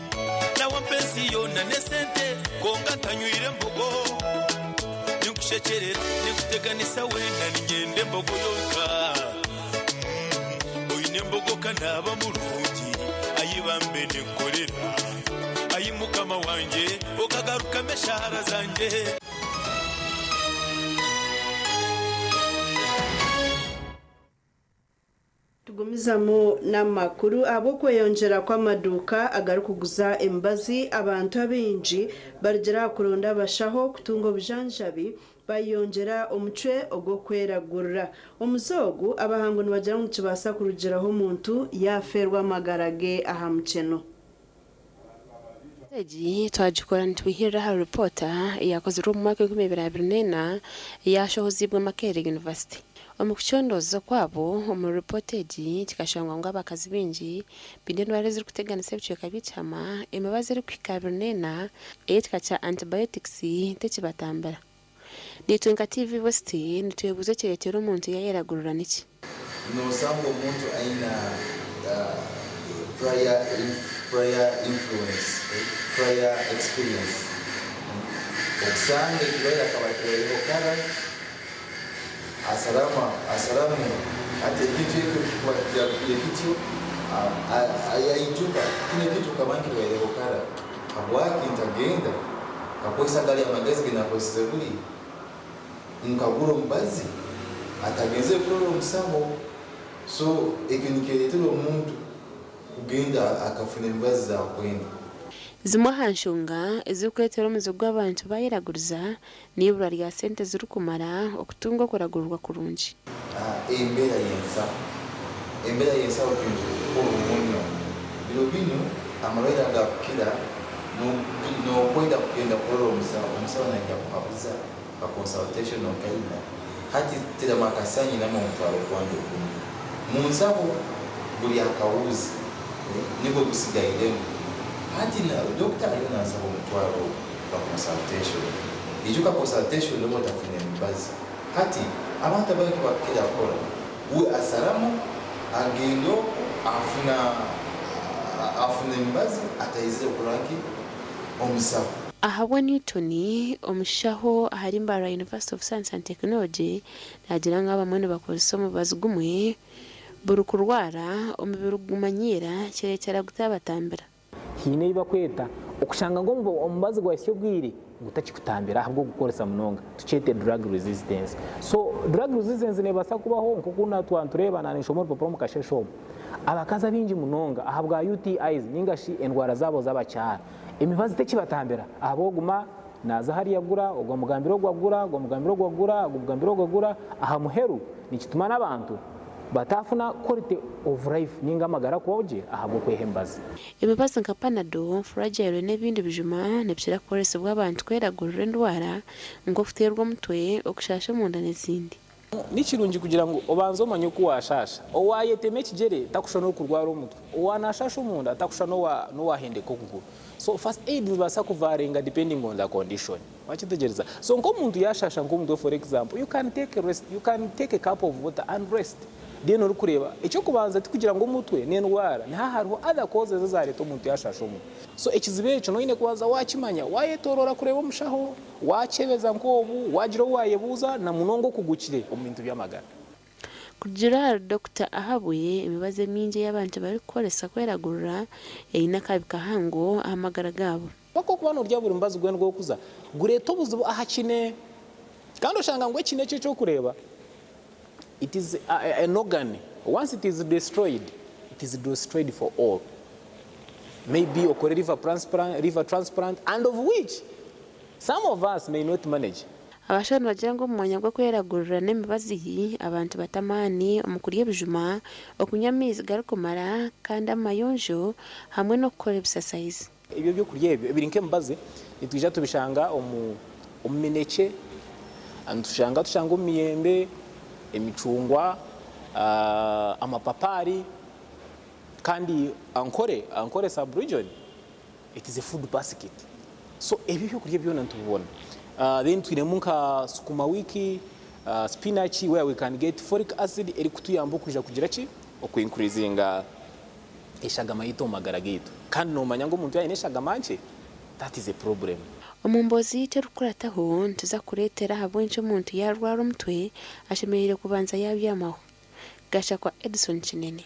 Nawe mpa ensi yoona n'esente kwonka ntanywire mbogo. Ninkushekyerera ninkuteganisa weena niinyenda embogo yonka. Oine embogo ka naaba murungi ayi bambe ninkukorera. Ayi mukama wangye okagarukamu eshaara zangye. Gumizamu n'amakuru ahabw'okweyongyera kw'amaduuka agarikuguza emibazi abantu abaingi barugire aha kuronda abashaho kutunga obujanjabi bayongyera omucwe ogw'okweragurira. Omuze ogu abahangu nibagira ngu nikibaasa kurugiraho omuntu yaafeerwa amagara ge aha mukyeno. Egi twagikora nitwihirira aha ripoota eyakozirwe omu mwaka 2024 eyashohoziibwe Makerere University. Omu kucondooza kwabo omuri ripoota egi kikashangwa ngu abakazi baingi baine endwara ezirikuteganisa ebicweka by'ekihama, emibazi erikuhika 24 ey'ekika kya antibiotics tekibatambira. Naitwe nka TV West nitwebuuza ekireetera omuntu yayeragurira niki? Nosanga omuntu aina prior prior influence, prior experience. Okusanga ekirwaire akaba akirwaireho kara, asarama asaramu hati ekintu ekyo kikuba kyarugire kityo yaijuka kinu ekintu nkaba nkirwaireho kara habwaki ntagenda nkakozesa gali amagezi genakozesize buli nkagura omubazi atagenzere kurora omusaho so ekyo nikiretera omuntu kugenda akafuna emibazi zakwenda. Zimwe aha nshonga ezirikureetera omuze gw'abantu bayeraguriza n'eibura rya sente zirikumara okutunga okuragurirwa kurungi. Embeera y'ensaho Embeera y'ensaho kintu kikuru muno. Biro binu amarwaire agakukira nokwenda kugenda kurora omusaho, omusaho naija kuhabuza ka consultation okaina. Hati teramu akasente nyinamu omutwaro gwange gumu. Munsaho buli akahuuzi nigwo gusigairemu. Hati na doctor ariyo nansaba omutwaro ogwo gwa consultation. Ijuka consultation noba otafuna emibazi. Hati abantu abaingi ekibakukira kukora, we asaramu agenda okwo afuna afuna emibazi ataizire kurora nki omusaho. Ahabwa Newton, omushaho ahari Mbarara University of Science and Technology naagira ngu abamwe nibakozesa omubazi gumwe buri kurwara, omubiri gumanyiira kireetera gutabatambira. Haine ebi bakweta okushanga ngu omubazi gwahitsya obwire ngu takikutambira ahabw'okugukoresa munonga tukyete drug resistance. So drug resistance nebaasa kubaho nk'oku twaba nitureeba na ninshoma orupapura omu kasheshe omu. Abakazi abaingi munonga ahabwa UTIs ninga shi endwara zaabo z'abakyara emibazi tekibatambira ahabw'okuguma naaza hariya agura, ogwo amugambira ogwo agura, ogwo amugambira ogwo agura, ogwo amugambira ogwo agura, aha muheru nikituma n'abantu bataafuna quality of life ninga amagara kubaho gye ahabw'okweha emibazi. Emibazi nka Panadol, Flagyl n'ebindi bijuma nibikira kukoresibwa abantu kweragurira endwara nk'okuteerwa omutwe, okushaasha omunda n'ezindi. Ni kirungi kugira ngu obanze omanye oku waashaasha. Owaayetema ekigyere takushusha n'orikurwara omutwe. Owaanaashaasha omunda takushusha n'owaahendeka okuguru. So first aid nizibaasa kuvaringa depending on the condition. Waakyetegereza? So nk'omuntu yaashaasha nk'omutwe for example, you can take a rest, you can take a cup of water and rest. Then orikureeba, eky'okubanza tikugira ngu omutwe n'endwara, niha hariho other causes ezaareeta omuntu yaashaasha omutwe. So ekizibu ekyo noine kubanza waakimanya, waayetooroora kureeba omushaho, Waakyebeza nk'obu, waagira ou waayebuuza, na munonga okugukire omu bintu by'amagara. Kurugiirira ahari Dokita Ahabwe, emibazi emingi ei abantu barikukoresa kweragurira eine akabi kahango aha magara gaabo. Kwonka okuba norya buri mubazi gwena ogw'okuza gureeta obuzibu aha kine. Kandi oshanga ngu ekine ekyo eky'okureeba it is an organ, once it is destroyed, it is destroyed for all. Maybe okore liver transplant and of which Some of us may not manage. Abashaho nibagira ngu omu mwanya gw'okweragurira n'emibazi, abantu bate amaani omu kurya ebijuma, okunywa amaizi garikumara kandi amayonjo hamwe n'okukora ebisasayizi. Ebyo ebyokurya ebyo ebiri nk'emibazi nitwija tubishanga omu minekye, nitushanga tushanga omu miyembe, emicungwa, amapapaari kandi Ankole, Ankole sub region It is a food basket so ebyo ebyokurya byona nitubibona then twinemu nka sukuma wiki, spinach where we can get folic acid erikutuyamba okwija kugira ki oku increasinga eshagama yaitu omu magara gaitu kandi nomanya ngu omuntu yaaba aine eshagama nkye that is a problem. Omu mboozi yaitu erikukurataho nituza kukureetera ahabw'enki omuntu yaarwara omutwe ashemereire kubanza yaabyamaho. Gashakwa Edson Kinene.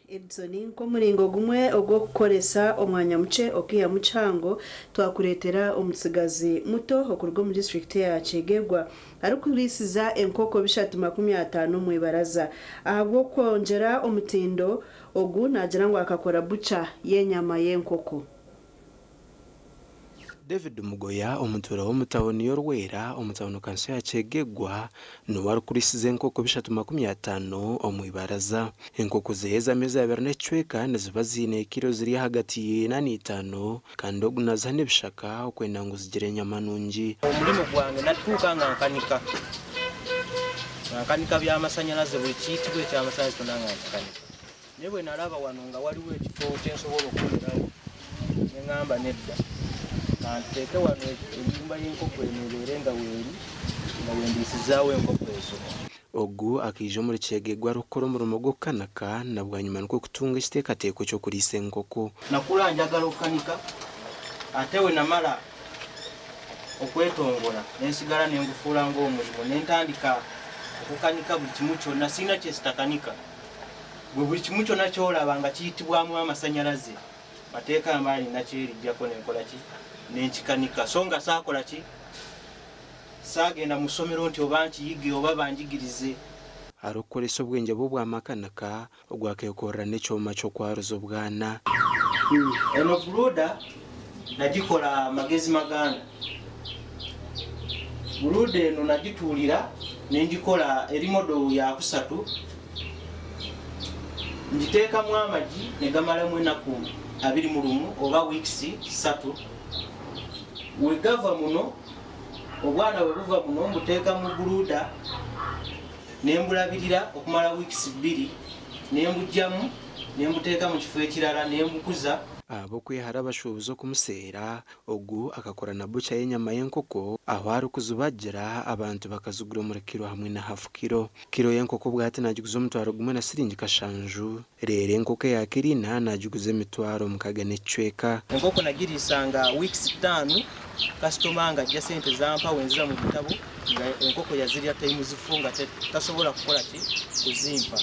Edson nk'omuringo gumwe ogw'okukoresa omwanya mukye okwihamu kihango twakureetera omutsigazi muto okuruga omu disiturikiti ya Kyegegwa arikuriisiza enkoko 350 omu ibaraza. Ahabw'okwongyera omutindo ogu naagira ngu akakora bukya y'enyama y'enkoko. David Mugoya omutuura w'omu tauni y'Orwera omu tauni kanso ya Kyegegwa niwe arikurisiza enkoko 350 omu ibaraza. Enkoko ze ez'ameezi abiri n'ekicweka niziba ziine kiro ziri ahagati y'ena n'itaano kandi ogu naziha n'ebishaka okwenda ngu zigire enyama nungi. Omurimo gwange natuuka nga nkanika nga nkanika by'amasanyalaze buli kiyitibwa eky'amasanyalaze kyona nga nkikanika naye bwe nalaba wano nga waliwo ekifo kyensobola okukolerawo ne ngamba nedda kanteeke wano ennyumba y'enkoko eno ebeere nga weeri nga wendiisizaawo enkoko ezo. Ogu akaija omuri Kyegegwa arikukora omurimo gw'okukanika na bwanyima nikwo kutunga ekiteekateeko ky'okuriisa enkoko. Nakura njagala okukanika ate we namara okwetongora nensigara nengufuura ng'omurimo nentandika okukanika buli kimu kyonna sirina kyesitakanika gwe buli kimu kyonna kyolaba nga kiyitibwamu amasanyalaze mateeka mba nina kyerijjako nenkola ki nenkikanika so nga saakola ki saagenda mu ssomero nti oba nkiyige oba banjigirize. Arikukoresa obwengye bwe obwamakanika, ogu akeekorera n'ekyoma ky'okwaruza obwana. Eno buluuda nagikola magezi maganda. Buluuda eno nagituulira nengikola eri modo yakusatu. Ngiteekamu amagi negamalamu enaku 21 oba wiikisi satu. Wegava muno, obwana bwebuva muno mbuteeka mu buluuda nembulabirira okumala wiikisi bbiri nembugyamu nembuteeka mu kifo ekirala nembukuza. Ahabw'okwehara abashuubuzi okumuseera, ogu akakora na bukya y'enyama y'enkoko ahu arikuzibagira abantu bakazigura omuri kiro hamwe na hafu kiro. Kiro y'enkoko obwahati naagiguza 10,000 na siringi kashanju, reero enkoko eya kiro ina naagiguza 60,000 n'ekicweka. Enkoko nagiriisanga wiikisi ttaano, kasitoma nga ajja sente zampa wenziza mu bitabo nga enkoko yazirya times four nga tasobola kukola ki kuzimpa.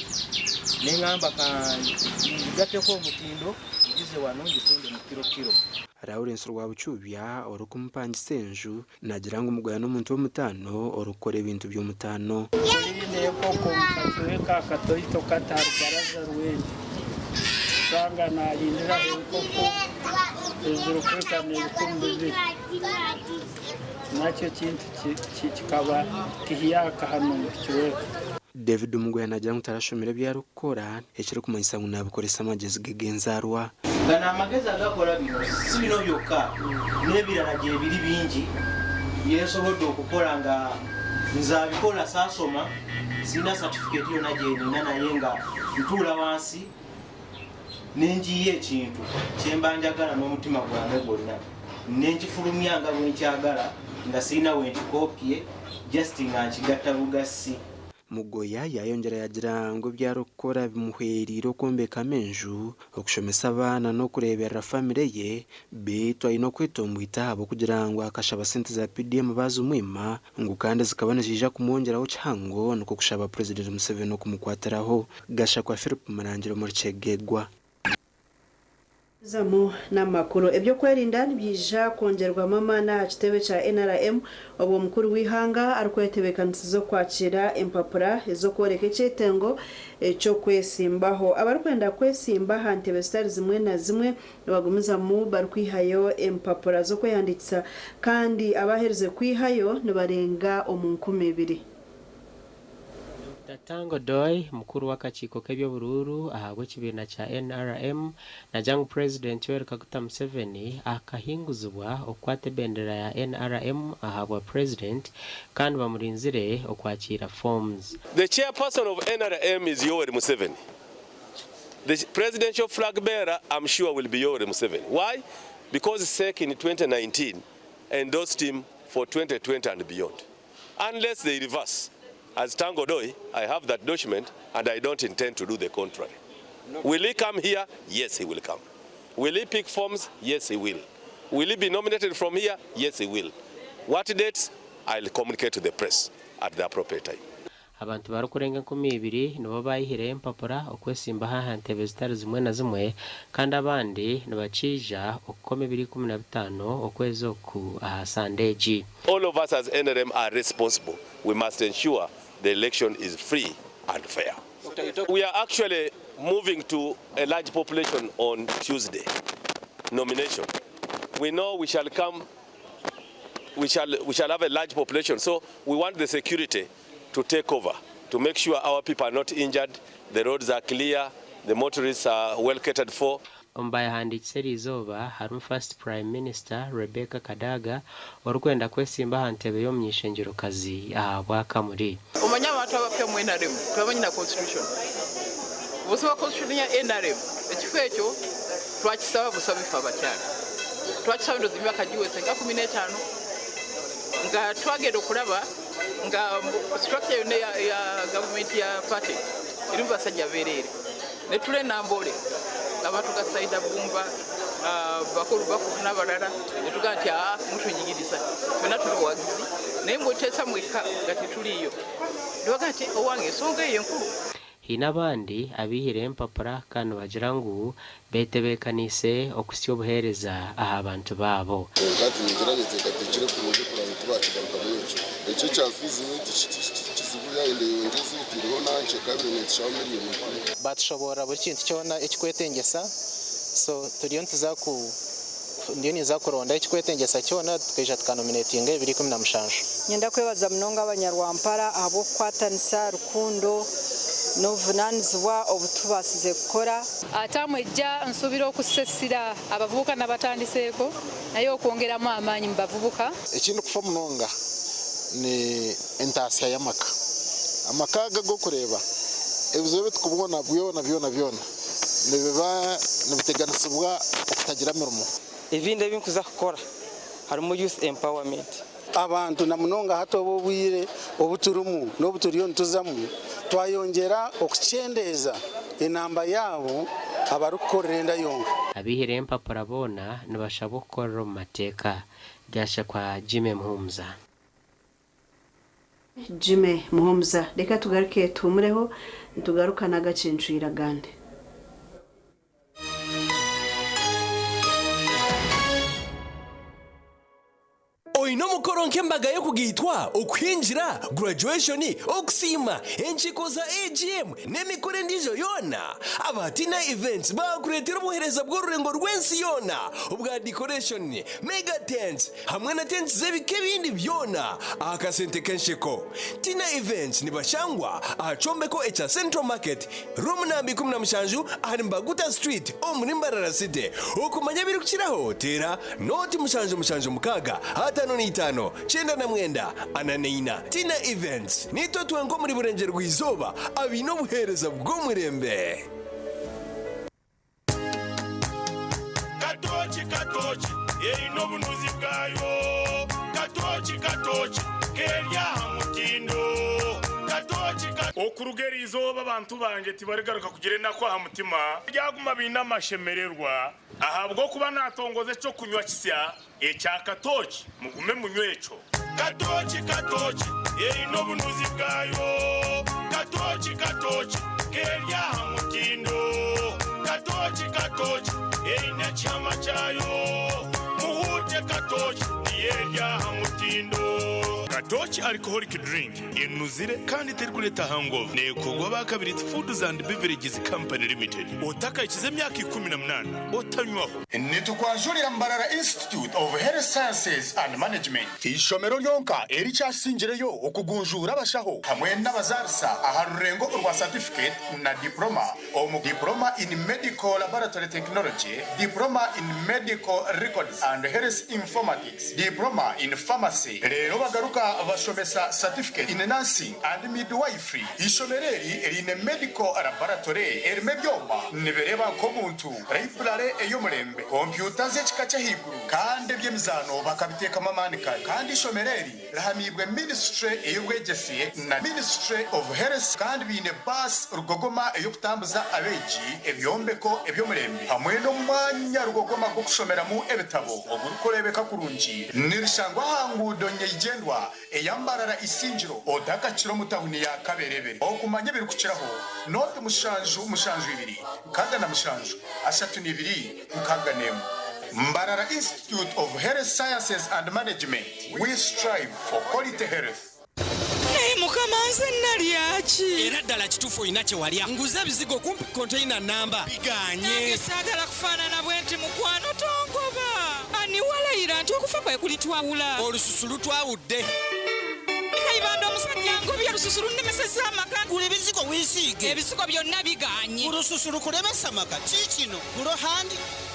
Nengamba kangigateko omutindo ngize wano ngitunde mu kiro kiro. Lawrence Rwabucubya orikumupangisa enju naagira ngu Mugoya n'omuntu w'omutaano orikukora ebintu by'omutaano. Twine enkoko omu kacweka akatoito kati aha rubaraza rw'enju. Osanga naarindiraho enkoko ezirikuhika n'ebikumi bibiri. Nakyo ekintu kikaba kihyaka hanu omu kicweka. David Mugoya naagira ngu tarashomire ebi arikukora ekirikumanyisa ngu naabikoresa amagyezi ge g'enzaarwa. Gano amagezi agakora bino si bino byokka n'ebirala gyebiri bingi byensobodde okukora nga nze abikola saasoma sirina satifikeeti yonna gyenina naye nga ntuula wansi nenjiiya ekintu kyemba njagala n'omutima gwange gwonna nenkifulumya nga bwenkyagala nga sirina wenkikopye just nga nkigatta bugassi. Mugoya yaayongyera yaagira ngu ebi arikukora bimuhweriire okwombekamu enju, okushomesa abaana n'okureeberera famire ye beitu aine okwetomboita ahabw'okugira ngu akashaba sente za PDM baazimwima ngu kandi zikaba niziija kumwongyeraho kihango nikwo kushaba Purezidenti Museveni okumukwatiraho. Gashakwa Philip Murangira omuri Kyegegwa. Zamu n'amakuru. Eby'okwerinda nibyija kwongyerwamu amaani aha kitebe kya NRM obwo mukuru w'eihanga arikwetebeekanisiza okwakira empapura ez'okworeka ekyetengo eky'okwesimbaho. Abarikwenda kwesimba aha ntebe zitari zimwe na zimwe nibagumizamu barikwihayo empapura z'okwehandiikisa kandi abaherize kwihayo nibarenga omu 2000. Dokita Tang Odoi, mukuru w'akakiiko k'eby'oburuuru ahabw'ekibiina kya NRM naagira ngu Purezidenti Yoweri Kaguta Museveni akahinguzibwa okukwata ebendera ya NRM ahabwa Purezidenti kandi bamurinzire okwakiira forms. The chairperson of NRM is Yoweri Museveni. The presidential flag bearer, I'm sure, will be Yoweri Museveni. Why? Because SEC in 2019 endorsed him for 2020 and beyond. Unless they reverse. As Tang Odoi, I have that document and I don't intend to do the contrary. Will he come here? Yes, he will come. Will he pick forms? Yes, he will. Will he be nominated from here? Yes, he will. What dates? I'll communicate to the press at the appropriate time. Abantu barikurenga 2000 nibo bayihireyo empapura okwesimbaho aha ntebe zitari zimwe na zimwe kandi abandi nibakiija okukoma ebiro 15 okwezi oku aha Sande egi. All of us as NRM are responsible. We must ensure the election is free and fair. We are actually moving to a large population on Tuesday, nomination. We know we shall come, we shall, we shall have a large population, so we want the security to take over, to make sure our people are not injured, the roads are clear, the motorists are well catered for. Omu bayehandiikise eriizooba harimu First Prime Minister Rebecca Kadaga orikwenda kwesimba aha ntebe y'omuny'eishengyerokazi ahabwa Kamuri. Omanye abantu abapya omu nrm tibamanyi na constitution. Bw'osoma constitution ya nrm ekifo ekyo twakisaba busabi ffe abakyala. Twakisaba ndowooza emyaka giweze nga 15 nga twagenda okulaba nga structure yonna eya gavumenti ya party erimu basajja beereere. Ne tula e Namboole abantu ga Saida Bbumba, bakulu bakulu n'abalala ne tugamba nti aa mutunyigiriza ffenna tuli bawagizi naye mweteesa mwekka nga tetuliiyo. Ne bagamba nti owange ensonga eyo enkulu. Haine abandi abaihireyo empapura kandi nibagira ngu betebeekaniise okuhitsya obuheereza aha bantu baabo. Kwonka hati ningira nyeteekateekire kurungi kuraba ngu tibaakigarukamu ekyo. Ekyo ekya fiizi nyowe tikizibu yaayenda eyongyeze etaireho na nkye kabiri neetushaho miriyoni ikumi. Baatushoboorora buri kintu kyona ekikwetengyesa so turiyo nituza ku ndiyo ninza kuronda ekikwetengyesa kyona tukaija tukanominetinga ebiro 17. Niinyenda kwebaza munonga abanyarwampara ahabw'okukwatanisa, rukundo n'obuvunaanizibwa obu tubaasize kukora. Taamu ejja nsuubira okussa essira abavubuka nabatandiseeko naye okwongeramu amaanyi mu bavubuka. Ekindikufa munonga ni entaasya y'amaka. Amaka aga ag'okureeba, ebizibu ebi turikubona byona byona byona nibiba nibiteganisibwa okutagira mirimo. Ebindi ebi nkuza kukora harimu youth empowerment. Abantu na munonga hati obu obwire obu turimu n'obu turiyo nituzamu twayongyera okukyendeeza enamba yaabo abarikukorera enda yonka. Abaihireho empapura boona nibashabwa okukorera omu mateeka. Byashakwa Jimmy Muhumuza. Jimmy Muhumuza. Reka tugaruke tuhumureho nitugaruka n'agacencwire agandi. Oine omukoro nk'embaga y'okugaitwa, okuhingira, graduation, okusiima, enkiiko za AGM n'emikoro endiijo yoona? Aba Tina Events baakureetera obuheereza bw'orurengo rw'ensi yoona obwa decoration, mega tents hamwe na tents z'ebika ebindi byona aha kasente k'ensheko. Tina Events nibashangwa aha kyombeko ekya Central Market, Room namba 17 ahari Mbaguta Street omuri Mbarara City. Okumanya ebirikukiraho teera nooti 776 55 99 44. Tina Events, Niitwe twenka omuri Burengyerwa-izooba abaine obuheereza bw'omurembe. Katooki katooki eine obunuzi bwayo Katooki katooki keri aha mutindo Katooki ka. Okuruga eri izooba abantu bangye tibarigaruka kugira enaku aha mutima, baryaguma baine amashemererwa, ahabw'okuba naatongoza eky'okunywa kisya ekya katooki, mugume munywe ekyo. Katooki katooki eine obunuzi bwayo Katooki katooki keri aha mutindo Katooki katooki eine ekihama kyayo Muhuute katooki niyo eri aha mutindo. Katooki Alcoholic Drink enuzire kandi terikureeta hangover. Neekorwa aba Kabirizi Foods and Beverages Company Limited. Otakahikize emyaka 18 otanywaho. Nitukwanjurira Mbarara Institute of Health Sciences and Management, eishomero ryonka erikyasingireyo okugunjuura abashaho hamwe n'abazaarisa aha rurengo orwa Certificate na Diploma omu Diploma in Medical Laboratory Technology, Diploma in Medical Records and Health Informatics, Diploma in Pharmacy reero bagaruka bashomesa Certificate in Nursing and Midwifery. Eishomero eri riine Medical Laboratory erimu ebyoma nibireeba nk'omuntu, Library ey'omurembe, kompyuta z'ekika ky'ahaiguru kandi eby'emizaano bakabiteekamu amaani kare. Kandi eishomero eri rihamiibwe Ministry ey'obwegyese na Ministry of Health kandi baine baasi rugogoma ey'okutambuza abeegi, ebyombeko eby'omurembe hamwe n'omwanya rugogoma gw'okushomeramu ebitabo ogurikureebeka kurungi. Nirishangwa aha nguudo nyeigyendwa. eya Mbarara Isingiro otakakira omu tawuni ya Kaberebere. Okumanya ebirikukiraho, nooti mushanju mushanju ibiri 67 32 61. Mbarara Institute of Health Sciences and Management, we strive for quality health. Naye mukama nze nalya ki? Era ddala kituufu olina kye walya. Nguze ebizigo kumpi konteyina nnamba bigaanye. Nange saagala kufaanana bwe nti mukwano tongoba. Ani walayira nti okufa kwe kulitwawula? Olususu lutwawudde. Kayibanda omusajja angobye olususu lunnemesezza amaka. Gula ebizigo weesiige. Ebizigo byonna bigaanye. Olususu lukulemesa amaka. Kiikino Glow Hand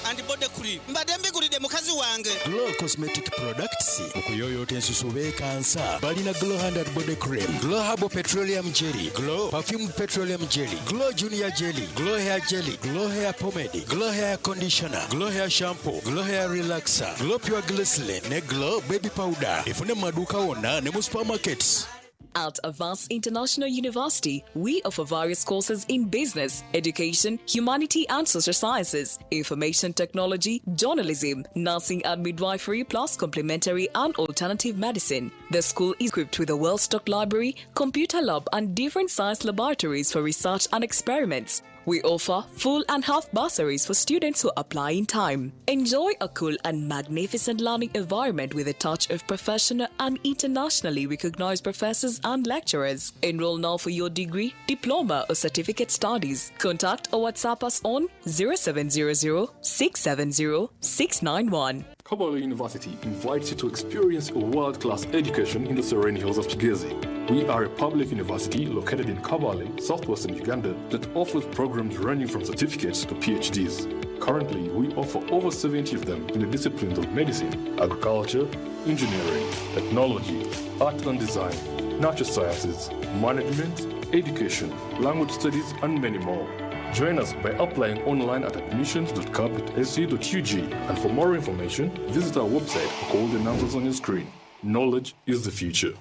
and Body Cream. Mbadde mbigulidde mukazi wange. Glow Cosmetic Products okuyoyoota ensusu beekansa balina Glow Hand and Body Cream, Glow Herbal Petroleum Jelly, Glow Perfumed Petroleum Jelly, Glow Junior Jelly, Glow Hair Jelly, Glow Hair Pomade, Glow Hair Conditioner, Glow Hair Shampoo, Glow Hair Relaxer, Glow Pure Glycerin ne Glow Baby Powder. Efune mu maduuka wonna ne mu supermarkets. At Avance International University, we offer various courses in business, education, humanity and social sciences, information technology, journalism, nursing and midwifery, plus complementary and alternative medicine. The school is equipped with a well stocked library, computer lab, and different science laboratories for research and experiments. We offer full and half bursaries for students who apply in time. Enjoy a cool and magnificent learning environment with a touch of professional and internationally recognized professors and lecturers. Enroll now for your degree, diploma, or certificate studies. Contact or WhatsApp us on 0700 670 691. Kabale University invites you to experience a world-class education in the serene hills of Kigezi. We are a public university located in Kabale, southwestern Uganda, that offers programs ranging from certificates to PhDs. Currently, we offer over 70 of them in the disciplines of medicine, agriculture, engineering, technology, art and design, natural sciences, management, education, language studies, and many more. Join us by applying online at admissions.cab.ac.ug and for more information, visit our website or call the numbers on your screen. Knowledge is the future.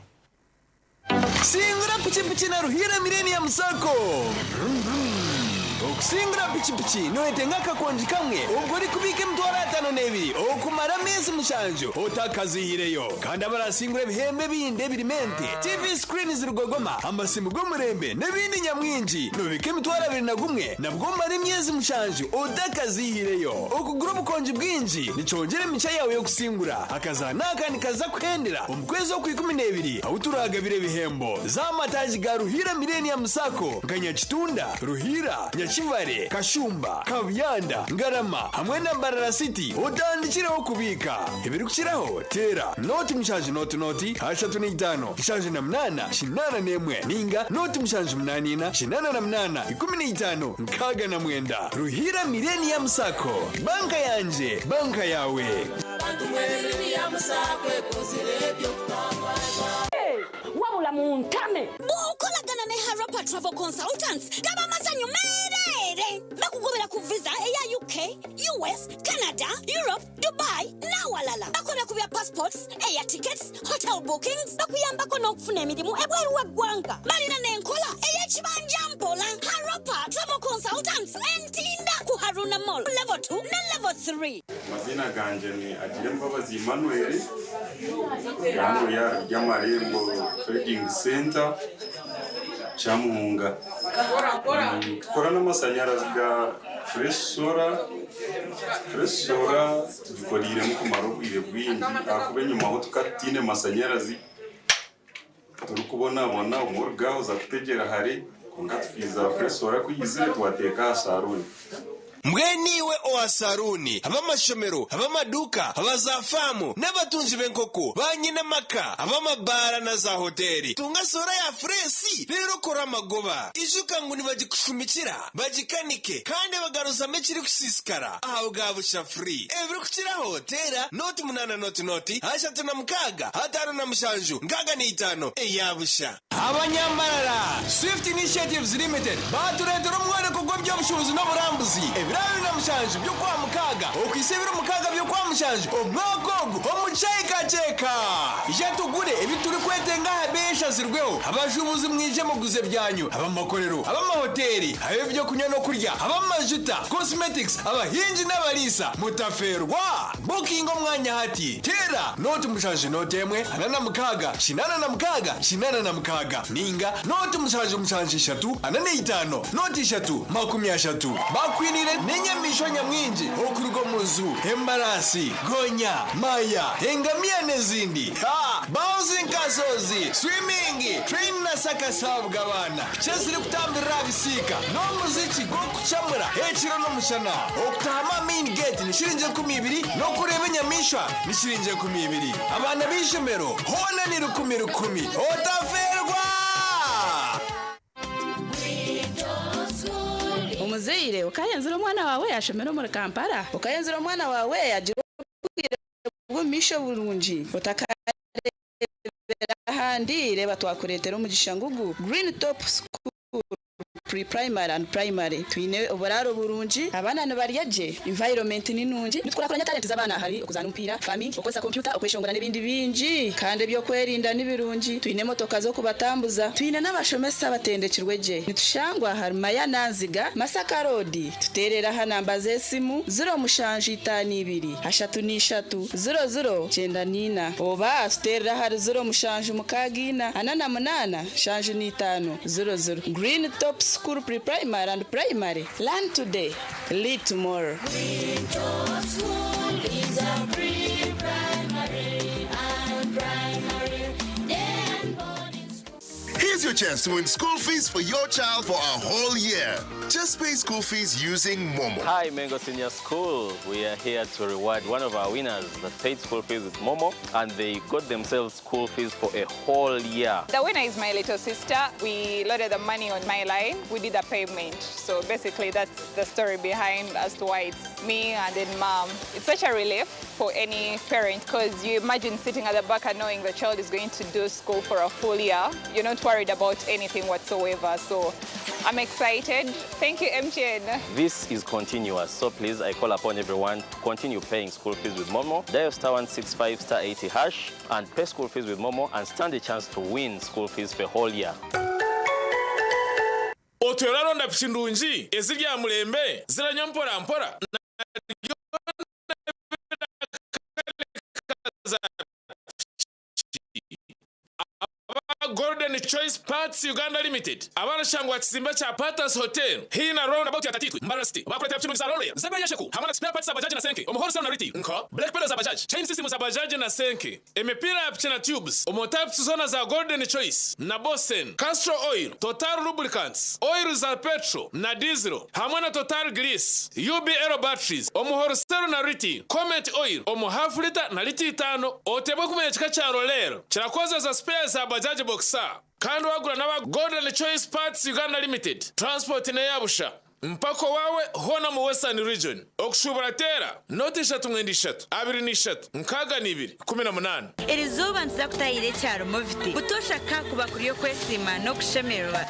Singura pikipiki na Ruhira Millennium Sacco. Okusingura pikipiki noyetenga akakongi kamwe ubwo uri kubika emitwaro 52 okumara amezi 7 otakazihireyo kandi abarasingura ebihembe bindi ebirimo ente TV screen zirugogoma amasimu g'omurembe n'ebindi nyamwingi nobika emitwaro 21 nabwo omara emyezi 7 otakazihireyo okugura obukongi bwingi nikyongera emica yawe yokusingura akazana akandi kaza kuhendera omu kwezi okwa 12 ahu turagabira ebihembo z'amataagi ga Ruhira Millennium Sacco nka Nyakitunda, Ruhira, Nyakivale, Kashumba, Kabuyanda, Ngarama hamwe na Mbarara City otandikireho kubika ebirikukiraho teera noti 7 noti noti 35 78 81 ninga noti 7 8 4 88 15 69 Ruhira Millennium Sacco banka yanje banka yawe. Wabula muntame. Bw'okolagana ne Harapa Travel Consultants gaba amasanyu meereere bakugobera ku visa eya UK, US, Canada, Europe, Dubai n'awalala. Bakola ku bya passports, air tickets, hotel bookings, bakuyambako n'okufuna emirimu ebweru w'eggwanga. Balina n'enkola ey'ekibanja mpola. Harapa Travel Consultants entinda ku Haruna Mall level 2 ne level 3. Amazina ganje ni Agire Mbabazi Emmanuel, hano ya ry'amarembo Trading Center Kyamuhunga. Tukora n'amashanyarazi ga Fresh Solar. Fresh Solar tugikoriremu kumara obwire bwingi ahakuba enyima aho tukatiine mashanyarazi turikubonabona omwe orugaho kutegera hare konka tukiiza Fresh Solar kuyizire twateeka aha saruni. Mbweniwe owa saruni ab'amashomero ab'amaduka abazafamu n'abatunzi b'enkoko ba nyinamaka ab'amabara na za hoteli tunga sora ya furesi rero kora amagoba ijuka ngo nibagikushumikira bagikanike kandi bagaruzamo ekiri kusisikara aha bwa busha free ebiri kukiraho tera noti 8 noti noti 36 57 65 eyabusha. Abanyambarara Swift Initiatives Limited baturetera omworeko gw'ebyobushubuzi n'oburambuzi ebiro 27 by'okwa mukaaga okwisa ebiro 6 by'okwa mushanju omwaka ogu omu kyekaceka. Ija tugure ebi turikwetenga aha beeyi eshazirweho. Abashuubuzi mwije muguze ebyanyu, ab'amakorero, ab'amahoteeri, ab'ebyokunywa n'okurya, ab'amajuta, cosmetics, abahingi n'abariisa, mutafeerwa! Bukinga omwanya hati. Teera nooti mushanju nooti emwe, 46, 86, 86 nainga nooti mushanju mushanju ishatu, 45, nooti ishatu, 30. Bakwiniire n'enyamaishwa nyamwingi okuruga omu nju, embaraasi, gonya, maya, engamiya n'ezindi. Ha! Bouncing castles, swimming, train na circus ahabw'abaana, piki ezirikutambirira aha bisiika, n'omuziki gw'okucamura ekiro n'omushana. Okutaahamu aha main gate ni shiringi 20 n'okureeba enyamaishwa ni shiringi 20. Abaana b'eishomero hoona ni rukumi rukumi. Otafeerwa! Omuzaire okayenzire omwana waawe yashomera omuri Kampala? Okayenzire omwana waawe yagira obwire bw'omumaisho burungi? Otakareebera ahandi, reeba twakureetera omugisha ngugu, Green Top School Pre-Primary and Primary. Twine oburaaro burungi, abaana nibarya gye, environment ni nungi, nitukurakuranya talent z'abaana ahari okuzaana omupiira, farming, okukozesa kompyuta, okweshongora n'ebindi bingi. Kandi eby'okwerinda ni birungi, twine emotoka z'okubatambuza, twine n'abashomesa abatendekirwe gye. Nitushangwa ahari Mayana Nziga, Masaka Road. Tuteerere aha namba z'esimu, 0752 33 00 94 oba tuteerere ahari 0764 48 75 00. Green Top School Pre-Primary and Primary, learn today, lead tomorrow. Green Top School is a pre-primary and primary day and boarding school. Here's your chance to win school fees for your child for a whole year. Just pay school fees using Momo. Hi, Mengo Senior School. We are here to reward one of our winners that paid school fees with Momo, and they got themselves school fees for a whole year. The winner is my little sister. We loaded the money on my line. We did a payment. So basically, that's the story behind as to why it's me and then mom. It's such a relief for any parent because you imagine sitting at the back and knowing the child is going to do school for a full year. You're not worried about anything whatsoever. So I'm excited. Thank you, MTN. This is continuous, so please, I call upon everyone to continue paying school fees with Momo. Dial star 165 star 80 hash and pay school fees with Momo and stand a chance to win school fees for a whole year. Otwire oraronda piki ndungi eziri aha murembe ziranywa mpora mpora na byona ebirakareka za piki. Aba Golden Choice Parts Uganda Limited abarashangwa aha kizimbe kya Patas Hotel haihi na Round About ya Tatiitwe, Mbarara City bakureetera piki nungi za L'Oreal, z'ebeeyi esheku hamwe na spare parts za Bajaj na Senke omu wholesale na retail nka brake pedal za Bajaj, chain system za Bajaj na Senke, emipiira ya piki na tubes omu types zoona za Golden Choice na Bosen, Castrol Oil, Total Lubricants, oil za petrol na diesel hamwe na Total Grease, UBL Batteries omu wholesale na retail, Comet Oil omu half litre na lita itaano. Oteebwe kumanya ekika kya L'Oreal kirakozesa spares za Bajaj Boxer kandi wagura n'aba Golden Choice Parts Uganda Limited, transport n'eya busha mpaka owaawe hoona omu Western Region. Okushuubura teera nooti ishatu mwenda ishatu abiri na ishatu nkaaga na ibiri 18. Erizooba nituza kutahirira ekyaro Moviti. Butoosha ka kuba kuri okwesiima n'okushemererwa.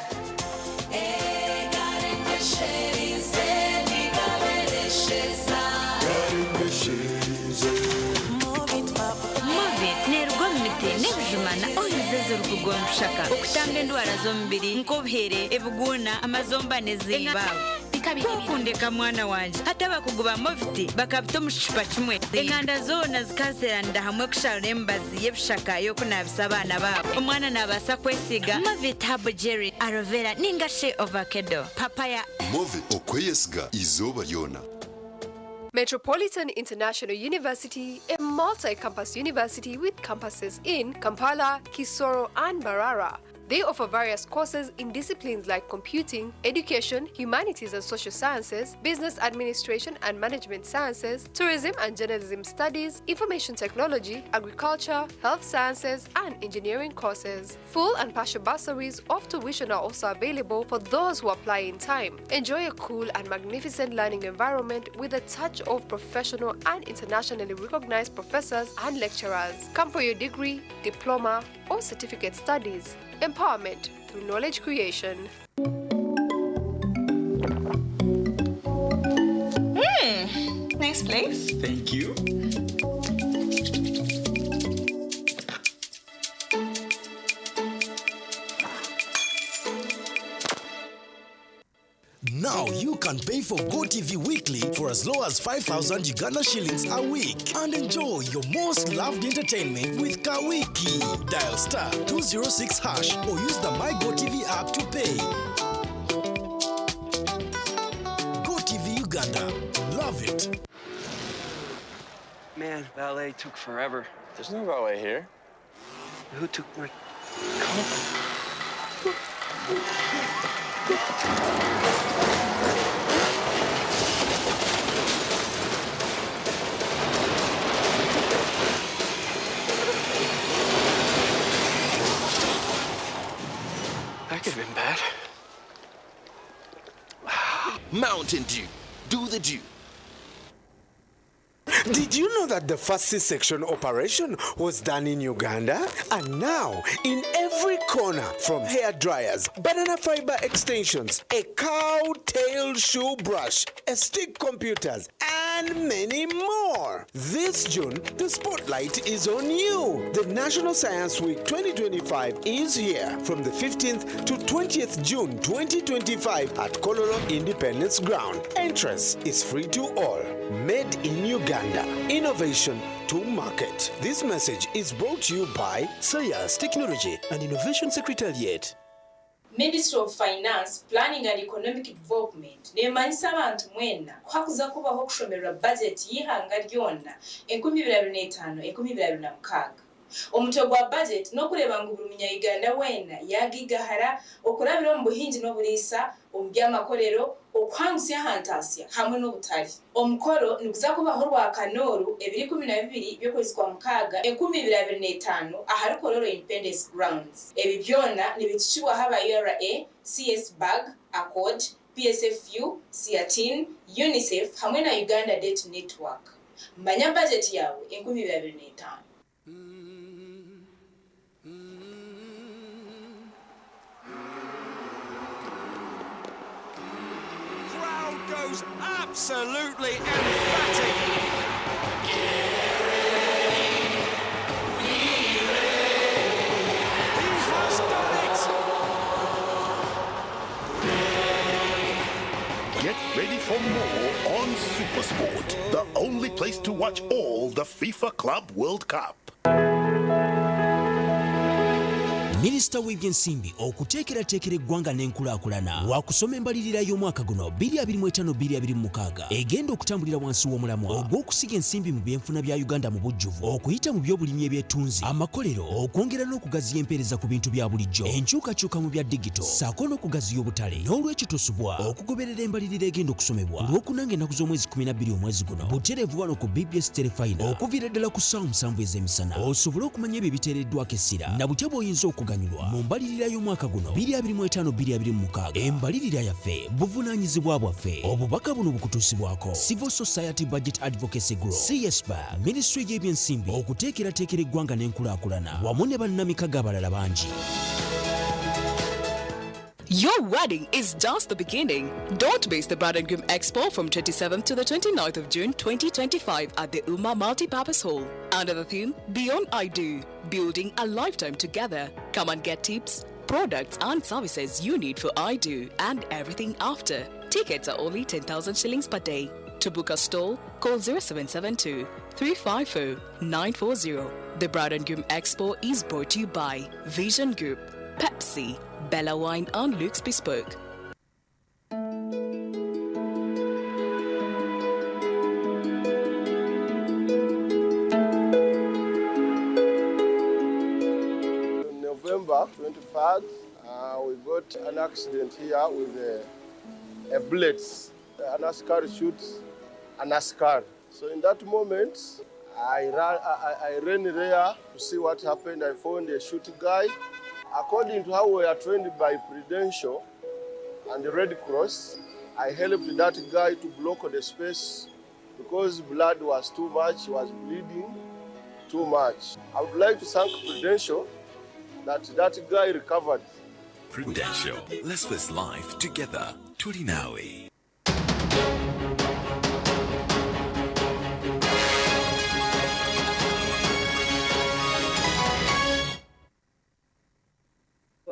Movit neeruga omu miti n'ebijuma na oils ezirikuruga omu bishaka okutamba endwara z'omubiri nk'obuhere, ebiguuna, amazomba n'ezindi. Kwokundeka mwana wangye. Hati abakugu ba Movit bakabita omu kicupa kimwe. Enganda zoona zikazeeranira hamwe kusharura emibazi y'ebishaka y'okunaabisa abaana baabo. Omwana naabaasa kwesiiga Movit Herbal Jelly, Aloe Vera ninga shi Ovakedo, Papaya. Movit, okweyesiga eizooba ryona. Metropolitan International University, a multi-campus university with campuses in Kampala, Kisoro, and Mbarara. They offer various courses in disciplines like computing, education, humanities and social sciences, business administration and management sciences, tourism and journalism studies, information technology, agriculture, health sciences, and engineering courses. Full and partial bursaries of tuition are also available for those who apply in time. Enjoy a cool and magnificent learning environment with a touch of professional and internationally recognized professors and lecturers. Come for your degree, diploma, or certificate studies. Empowerment through knowledge creation. Nice place. Thank you. Now you can pay for GoTV weekly for as low as 5,000 Uganda shillings a week and enjoy your most loved entertainment with Kawiki. Dial star 206 hash or use the My GoTV app to pay. GoTV Uganda. Love it. Man, ballet took forever. There's no valet here. Who took my car? That could have been bad. Mountain Dew. Do the dew. Did you know that the first C-section operation was done in Uganda? And now, in every corner, from hair dryers, banana fiber extensions, a cow tail shoe brush, a stick computers, and many more. This June, the spotlight is on you. The National Science Week 2025 is here from the 15th to 20th June 2025 at Kololo Independence Ground. Entrance is free to all. Made in Uganda. Innovation to market. This message is brought to you by Science, Technology and Innovation Secretariat. Ministry of Finance, Planning and Economic Development nemanyisa abantu mwena kuhakuza kubaho okushomerwa budget y'ihanga ryona 2025 2026. Omutwe gwa budget n'okureba ngu buri munyayuganda weena yagigahara okurabira omu buhingi n'oburiisa omu by'amakorero okuhangusya ahantasya hamwe n'obutari. Omukoro niguza kubaho Rwakanooru 2012 by'okwezi kwa mukaaga 2025 ahari Kololo Independence Grounds. Ebi byona nibitukibwaho aba URA, CS BAG, ACORD, PSFU, SEATIN, UNICEF hamwe na Uganda Debt Network. Manya budget yawe 2025. Crowd goes absolutely emphatic. He has done it! Get ready for more on Supersport, the only place to watch all the FIFA Club World Cup. Minisita w'ebyensimbi okuteekerateekera eggwanga n'enkulaakulana wakusoma embalirira y'omwaka guno 2025-2026 egenda okutambulira wansi w'omulamwa ogw'okusiga ensimbi mu byenfuna bya Uganda mu bujjuvu okuyita mu by'obulimi ebyetunzi, amakolero, okwongera n'okugaziya empeereza ku bintu bya bulijjo, enkyukakyuka mu bya digito ssaako n'okugaziya obutale. N'olwekyo tosubwa okugoberera embalirira egenda okusomebwa Lwokuna ng'ennaku z'omwezi 12 omwezi guno butereevu wano ku BBS Terefayina okuviira ddala ku ssaawa 7 ez'emisana osobole okumanya ebyo ebiteereddwako essira na butya bw'oyinza okuganyulwa mu mbalirira y'omwaka guno 2025-2026. Embalirira yaffe buvunaanyizibwa bwaffe. Obubaka buno bukutuusibwako Civil Society Budget Advocacy Group, CSBAG, Minisitule y'ebyensimbi okuteekerateekera eggwanga n'enkulaakulana wamu ne bannamikago abalala bangi. Your wedding is just the beginning. Don't miss the Bride and Groom Expo from 27th to the 29th of June 2025 at the Uma Multipurpose Hall. Under the theme Beyond I Do, Building a Lifetime Together. Come and get tips, products and services you need for I Do and everything after. Tickets are only 10,000 shillings per day. To book a stall, call 0772 350 940. The Bride and Groom Expo is brought to you by Vision Group, Pepsi, Bella Wine and Luke's Bespoke. On November 23rd, we got an accident here with a bullet. An askari shoots an askari. So in that moment, I ran there to see what happened. I found a shooting guy. According to how we are trained by Prudential and the Red Cross, I helped that guy to block the space because blood was too much, he was bleeding too much. I would like to thank Prudential that that guy recovered. Prudential. Let's face life together. Tulinawe.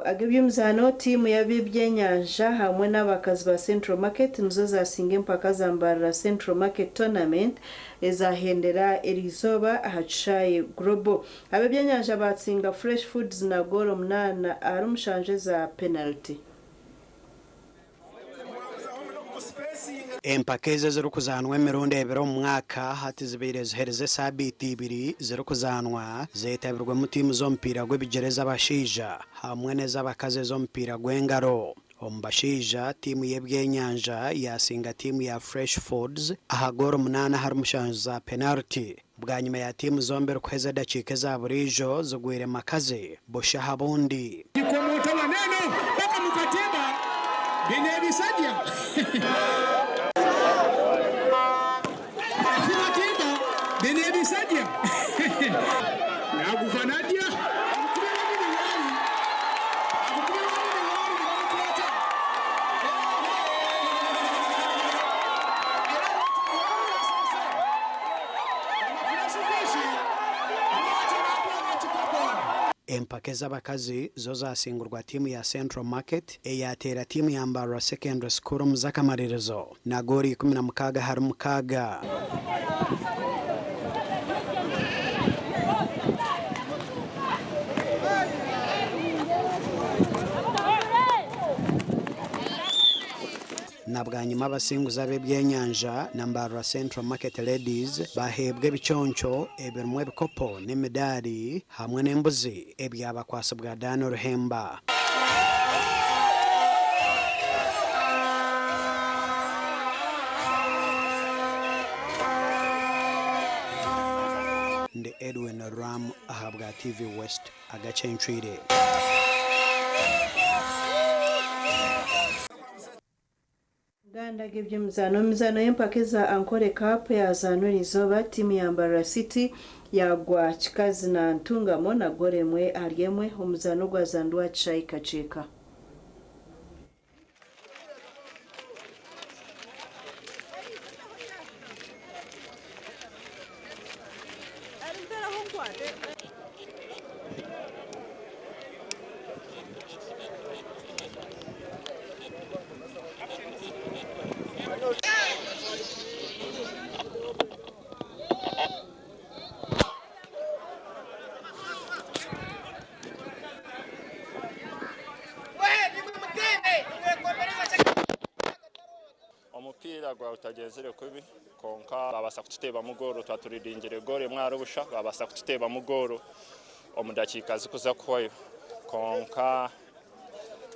Ag'eby'emizaano, Tiimu y'ab'ebyenyanja hamwe n'abakazi ba Central Market nizo zasinga empaka za Mbarara Central Market Tournament ezahendera eriizooba aha kishaayi Global. Ab'ebyenyanja batsinga Fresh Foods na goolo munaana ahari mushanju eza penaliti. Empaka ezi ezirikuzaanwa emirundi ebiri omu mwaka hati zibaire ziherize esaabiiti ibiri zirikuzaanwa, zeetabirwemu tiimu z'omupiira gw'ebigyere ez'abashaija hamwe n'ez'abakazi ez'omupiira gw'engaro. Omu bashaija, tiimu y'ebyenyanja yaasinga tiimu ya Fresh Foods aha goolo munaana ahari mushanju za penariti. Bwanyima ya tiimu zombi erikuheza edakiika eza buriijo zigwire makazi busha aha bundi. Gikomoota wano eno paka mu katimba bino ebisajja ku katimba bino ebisajja naguva najja akukube wabiri waali akukube wabiri waali ne bamukwata. Empaka ez'abakazi zo zaasingurwa tiimu ya Central Market eyaateera tiimu ya Mbarara Secondary School omu z'akamaririzo na goolo 16 ahari mukaaga. Na bwanyima abasinguzi ab'ebyenyanja na Mbarara Central Market Ladies baheebwa ebiconco ebirimu ebikopo n'emidaari hamwe n'embuzi ebyabakwatsibwa Dan Ruhemba. Ndi Edwin Ram ahabwa TV West agacencwire. Uganda ag'eby'emizaano. Emizaano y'empaka eza Ankole Cup yazaanwa eriizooba, tiimu ya Mbarara City yaagwa Kikazi na Ntungamo na goolo emwe ahari emwe omuzaano ogwazaanirwe aha kishaayi Kakyeka. Omupiira gwaba gutagyenzire kubi kwonka babaasa kututeebamu goolo twaba turidingire goolo emwe ahari busha babaasa kututeebamu goolo omu dakiika zikuza kuhwayo kwonka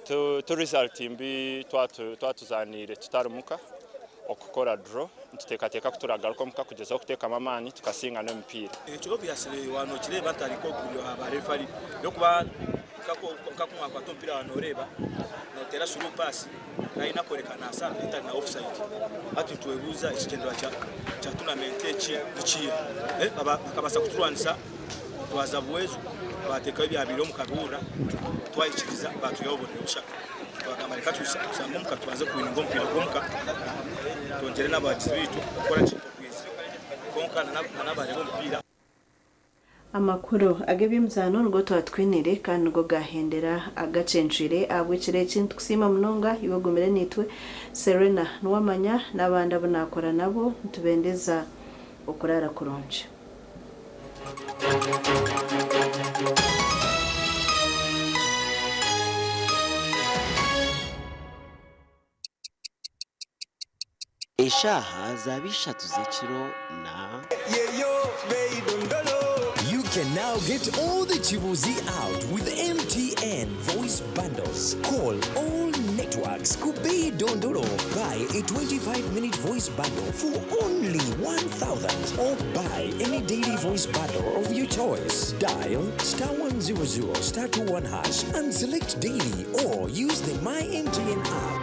ti result mbi twaba tuzaaniire tutari muka okukora draw nituteekateeka ku turagaruka omuka kugyezaho kuteekamu amaani tukasinga n'emipiira. Ekyo obviously waaba nokireeba nti hariho oburyo aha ba referee ahabw'okuba nka ku mwakwata omupiira waaba noreeba noteera through pass line akoreka nashara etari na offside hati nitwebuuza ekigyendererwa kya tournament eki nikiiha? Bakabaasa kuturwanisa twaza Buweezu bateekaho ebyabaire omu kabuurira twahikiriza batwihaho obubonero bushatu twagamba reka tushange omuka tubanze kuwininga omupiira gw'omuka twongyere n'abahagizi baitu kukora ki okwezi kwonka n'abareeba omupiira. Amakuru ag'eby'emizaano nigo twatwiniire kandi nigo gaahendera agacencwire. Ahabw'ekiro eki nitukusiima munonga iwe ogumire naitwe. Serena Nuwamanya n'abandi abu naakora nabo nitubendeza okuraara kurungi. Eshaaha zaaba ishatu z'ekiro na. You can now get all the Chibuzi out with MTN voice bundles. Call all networks. Kubei Dondolo. Buy a 25-minute voice bundle for only 1,000 or buy any daily voice bundle of your choice. Dial star 100 star 21 hash and select daily or use the My MTN app.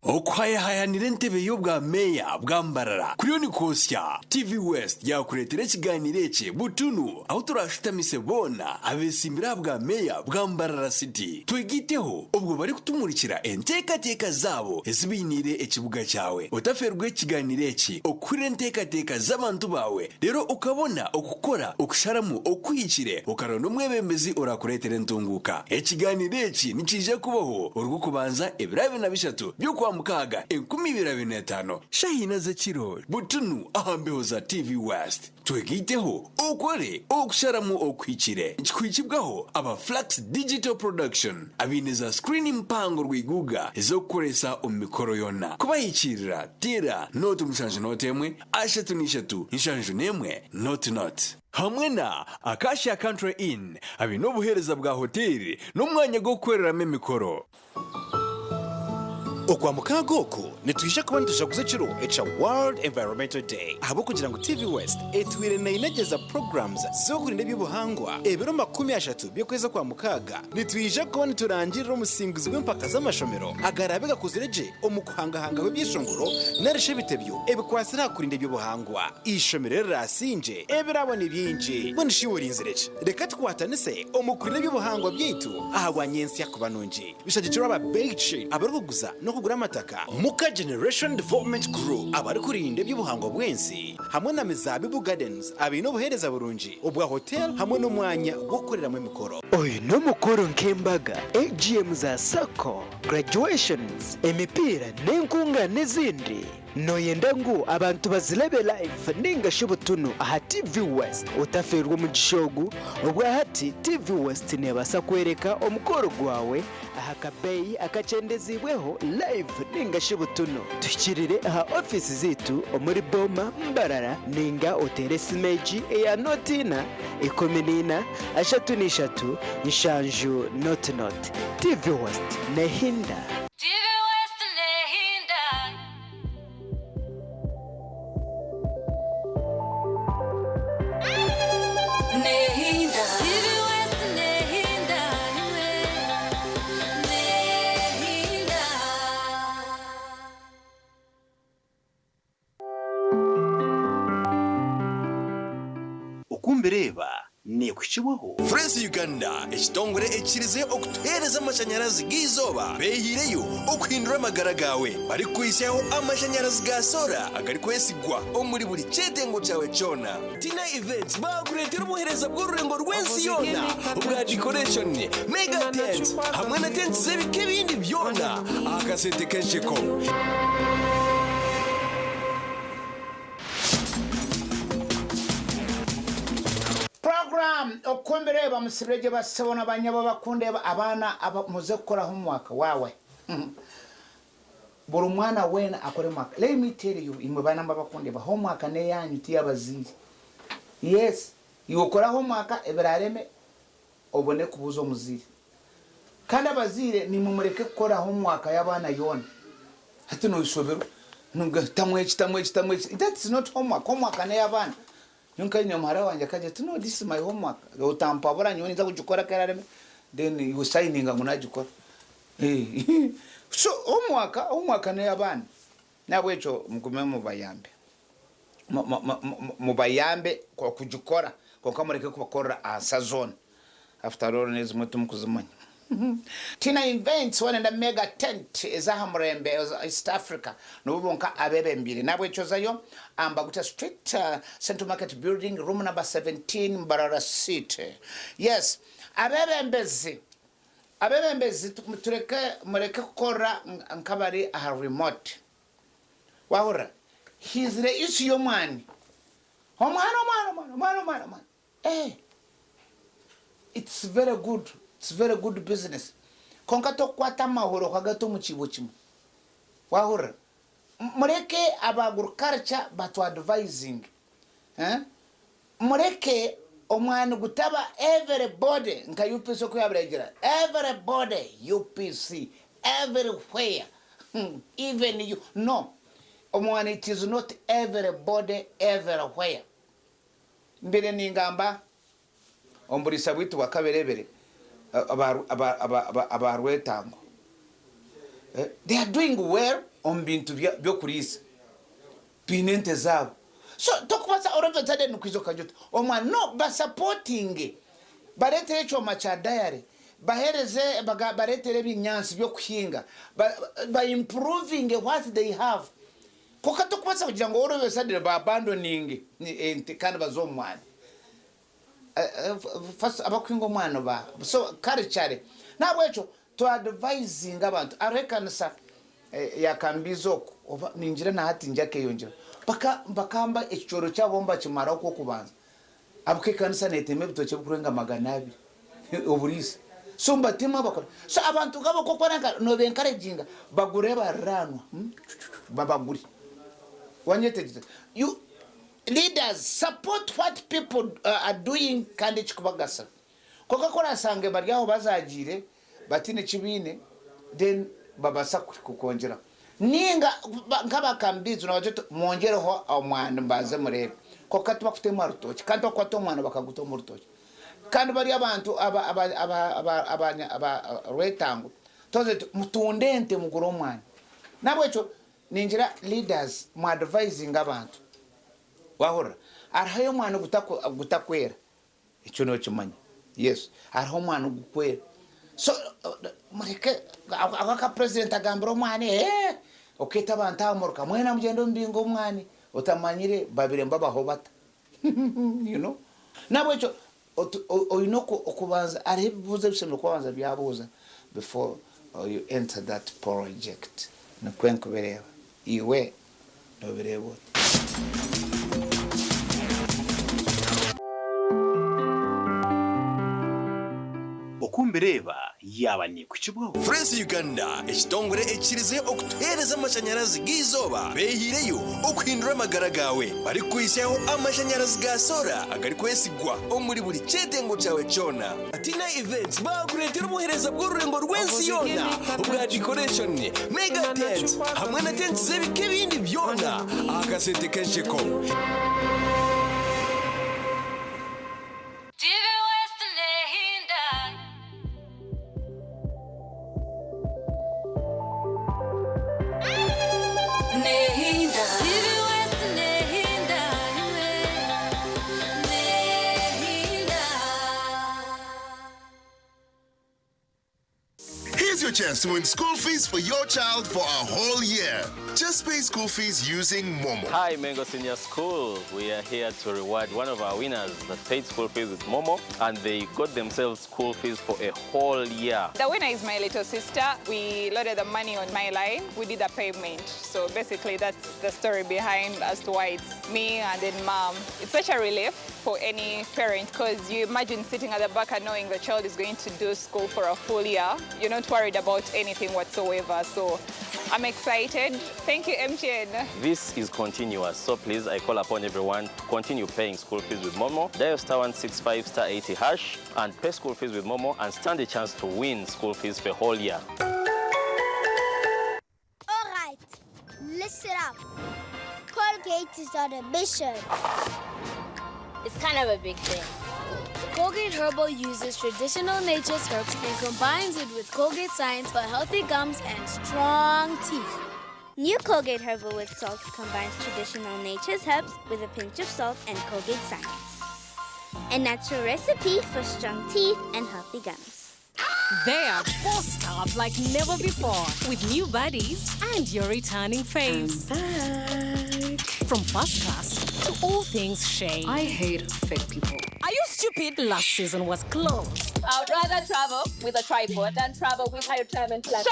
Okuhayahayanira entebe y'obwa meeya bwa Mbarara kuriyo nikwosya, TV West yaakureetera ekigaaniiro eki butunu ahu turaashutamise boona abeesimbire aha bwa meeya bwa Mbarara City twegaiteho obwo barikutumurikira enteekateeka zaabo ezi bainiire ekibuga kyawe. Otafeerwa ekigaaniiro eki okuhurira enteekateeka z'abantu baawe reero okabona okukora okusharamu okuhikire okaronda omwebembezi oraakureetera entunguuka. Ekigaaniiro eki nikiija kubaho Orwokubanza ebiro 23 by'Okwamukaaga 2025, shaaha ina z'ekiro butunu aha mbeho za TV West. Twegaiteho okore okusharamu okuhikire. Nikikuhikibwaho aba Flux Digital Production abaine za screen mpango rwiguga ez'okukoresa omu mikoro yoona. Kubahikiirira teera nooti mushanju nooti emwe ashatu n'ishatu nshanju n'emwe nooti nooti. Hamwe na Acacia Country Inn abaine obuheereza bwa hoteeri n'omwanya gw'okukoreramu emikoro. Okwamukaaga oku nitwija kuba nitujaguza ekiro ekya World Environmental Day ahabw'okugira ngu TV West etwire neinegyeza programs z'okurinda eby'obuhangwa ebiro 30 by'okwezi Okwamukaaga nitwija kuba niturangirira omusinguzi w'empaka z'amashomero agaraabe gakuzire gye omu kuhangahangaho ebyeshongoro narishi ebitebyo ebikwatsire aha kurinda eby'obuhangwa. Eishomero eriraasingye ebirabo ni bingi. Mbwenu shi iwe orinzire ki? Reka tukwatanise omu kurinda eby'obuhangwa byaitu ahabwa nyentsya kuba nungi. Bishagikirwe aba Beitshade abarikuguza n'okugura amataka, Muka Generation Development Group abarikurinda eby'obuhangwa bw'ensi hamwe na Mizaabibu Gardens abaine obuheereza burungi obwa hotel hamwe n'omwanya gw'okukoreramu emikoro. Oyu n'omukoro nk'embaga, AGM za Sacco, graduations, emipiira n'enkungaana ezindi. Nooyenda ngu abantu bazirebe live nainga shi butunu aha TV West? Otafeerwa omugisha ogu! Obwahati TV West neebaasa kworeka omukoro gwawe aha kabeeyi akakyendeziibweho live nainga shi butunu. Tuhikirire aha ofiisi zaitu omuri Boma, Mbarara nainga oteere esimu egi eya nooti ina, 14, 33, 7 nooti nooti. TV West neehinda! TV West nehinda. Nehinda. TV West nehinda imwe. Nehinda. Oku mbireeba neekuhikibwaho. Fresh Uganda, ekitongore ekikirize okutuheereza amashanyarazi g'eizooba beehiireyo okuhindura amagara gaawe barikukuhitsyaho amashanyarazi ga soora agarikwesigwa omuri buri kyetengo kyawe kyona. Tina Events baakureetera obuheereza bw'orurengo rw'ensi yoona obwa decoration, mega tent hamwe na tents z'ebika ebindi byona aha kasente k'ensheko. Program Okumbireeba musibire gye bassebo na banyabo abakundeeba abaana aba muze kukora homework wawe buri mwana weena akore homework let me tell you imwe baana mwe abakundeeba homework neyanyu tiyabazaire yes iwe kora homework ebirareme obone kubuuza omuzaire Kandi abazaire naimwe mureke kukora homework y'abaana yoona. Hati noishoberwa tamu eki tamu eki tamu eki that is not homework, homework n'ey'abaana. Nyowe nka nyine muhara wangye akagira ati no this is my homework otampabura nyowe ninza kugikora ku erareme then iwe sayininga ngu nagikora. So homework, homework n'ey'abaana. N'ahabw'ekyo mugume mubayambe. Mubayambe okugikora kwonka mureke kubakorera ansa zoona. After all n'ezimwe timukuzimanya. Tina Events weena na Mega Tent ez'aha murembe East Africa nibo bonka abebembeire. N'ahabw'ekyo zayo aha Mbaguta Street, Central Market Building, Room number 17, Mbarara City. Yes, abebembezi Abebembezi tureke mureke kukorera nkabari aha remote wahurira hizire issue yomwani omwani omwani omwani omwani omwani omwani eh it's very good it's very good business konka tokukwata amahuri okagata omukiibo kimwe wahurira mureke aba agriculture batu advising eh Mureke omwani gutaba every body nka UPC oku yabire egira every body UPC every where even you no omwani it is not every body every where mbire ningamba omu buriisa bwitu bwa kaberebere aba Rwetango they are doing well. Omu bintu by'okuriisa twine ente zaabo so tokubaasa all of a sudden kwija okagira oti omwana no basapotinge bareetere ekyoma kya dayare baheereze bareetere ebinyaatsi by'okuhinga ba improvinge what they have kwonka tokubaasa kugira ngu all of a sudden ba abandoninge ente kandi baze omu mwani. First abakuhinga omwani ba so culturally nahabwekyo tu advisinge abantu hariho ekanisa ya Kambiizi oku oba ningira na hati njakeyongyera baka bakamba ekicooro kyabo nibakimaraho okwokubanza ahabw'okuba ekanisa netema ebitookye ebikurenga 200 oburiisa so nibatema bakora so abantu nkabo ku orikubona nka noba encouraginga bagure bariraanwa babagure wanyetegyereza you Leaders support what people are doing kandi ekikubagasira. Kwonka ku orasange bari aho bazagiire bataine ki baine then babaasa kukwongyeraho. Ninga nk'aba Kambiizi nobagira oti mwongyereho omwani mbanze mureebe. Kwonka tibakutema rutookye kandi tibakukwata omwani bakaguta omu rutookye. Kandi bari abantu aba Rwetango twagira tuti mutunde ente mugure omwani. Nahabwekyo Ningira leaders mu advisinge abantu wahurira hariho omwani gutakwera ekyo nokimanya yes hariho omwani gukwera so mureke ako aka president agambire omwani eeh oketa abantu aha muruka mwena mugyende mubinge omwani otamanyire babire nibabaho bata you know nahabwekyo oyine okubanza hariho ebibuzo ebishemereire kubanza byabuuza before you enter that project nikwo nkubireeba iwe nobireeba ota? Oku mbireeba yaaba neekukibwaho. Freeze Uganda, ekitongore ekikirize okutuheereza amashanyarazi g'eizooba beehiireyo okuhindura amagara gaawe barikukuhitsyaho amashanyarazi ga soora agarikwesigwa omuri buri kyetengo kyawe kyona. Tina Events baakureetera obuheereza bw'orurengo rw'ensi yoona obwa decoration, mega tent hamwe na tents z'ebika ebindi byona aha kasente k'ensheko. TV West Nehinda. Nehinda. TV West Nehinda. Nehinda. Here's your chance to win school fees for your child for a whole year. Just pay school fees using Momo. Hi, Mengo Senior School. We are here to reward one of our winners that paid school fees with Momo, and they got themselves school fees for a whole year. The winner is my little sister. We loaded the money on my line. We did a payment. So basically, that's the story behind as to why it's me and then mom. It's such a relief for any parent because you imagine sitting at the back and knowing the child is going to do school for a full year. You're not worried about anything whatsoever. So I'm excited. Thank you, MTN. This is continuous, so please, I call upon everyone to continue paying school fees with Momo. Dial star 165 star 80 hash and pay school fees with Momo and stand a chance to win school fees for a whole year. All right, listen up. Colgate is on a mission. It's kind of a big thing. Colgate Herbal uses traditional nature's herbs and combines it with Colgate science for healthy gums and strong teeth. New Colgate Herbal with Salt combines traditional nature's herbs with a pinch of salt and Colgate science. A natural recipe for strong teeth and healthy gums. They are bossed up like never before with new buddies and your returning faves. From first class to all things shade. I hate fake people. Are you stupid? Last season was close. I would rather travel with a tripod than travel with a retirement plan.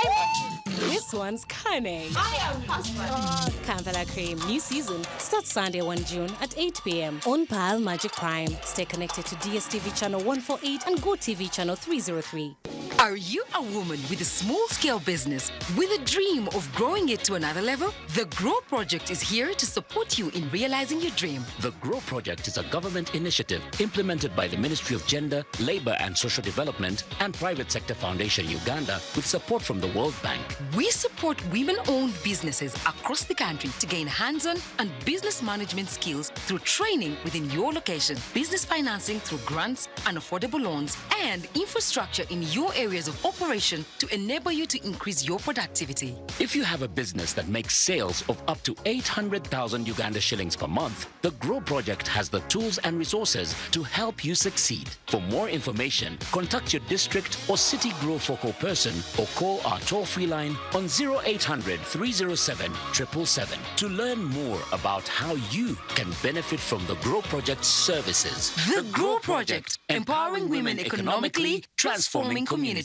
This one's cunning. I am husband. Kampala Cream, new season starts Sunday 1 June at 8 p.m. on Pearl Magic Prime. Stay connected to DSTV channel 148 and GoTV channel 303. Are you a woman with a small scale business with a dream of growing it to another level? The Grow Project is here to support you in realizing your dream. The GROW Project is a government initiative implemented by the Ministry of Gender, Labor and Social Development and Private Sector Foundation Uganda with support from the World Bank. We support women owned businesses across the country to gain hands on and business management skills through training within your location, business financing through grants and affordable loans, and infrastructure in your area areas of operation to enable you to increase your productivity. If you have a business that makes sales of up to 800,000 Uganda shillings per month, the Grow Project has the tools and resources to help you succeed. For more information, contact your district or city Grow focal person or call our toll free line on 0800 307 777 to learn more about how you can benefit from the Grow Project's services. The Grow Project, empowering women economically, transforming communities.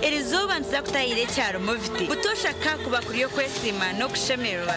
Eri izooba nituza kutahira ekyaro Moviti butoosha kakuba kuri okwesiima n'okushemererwa.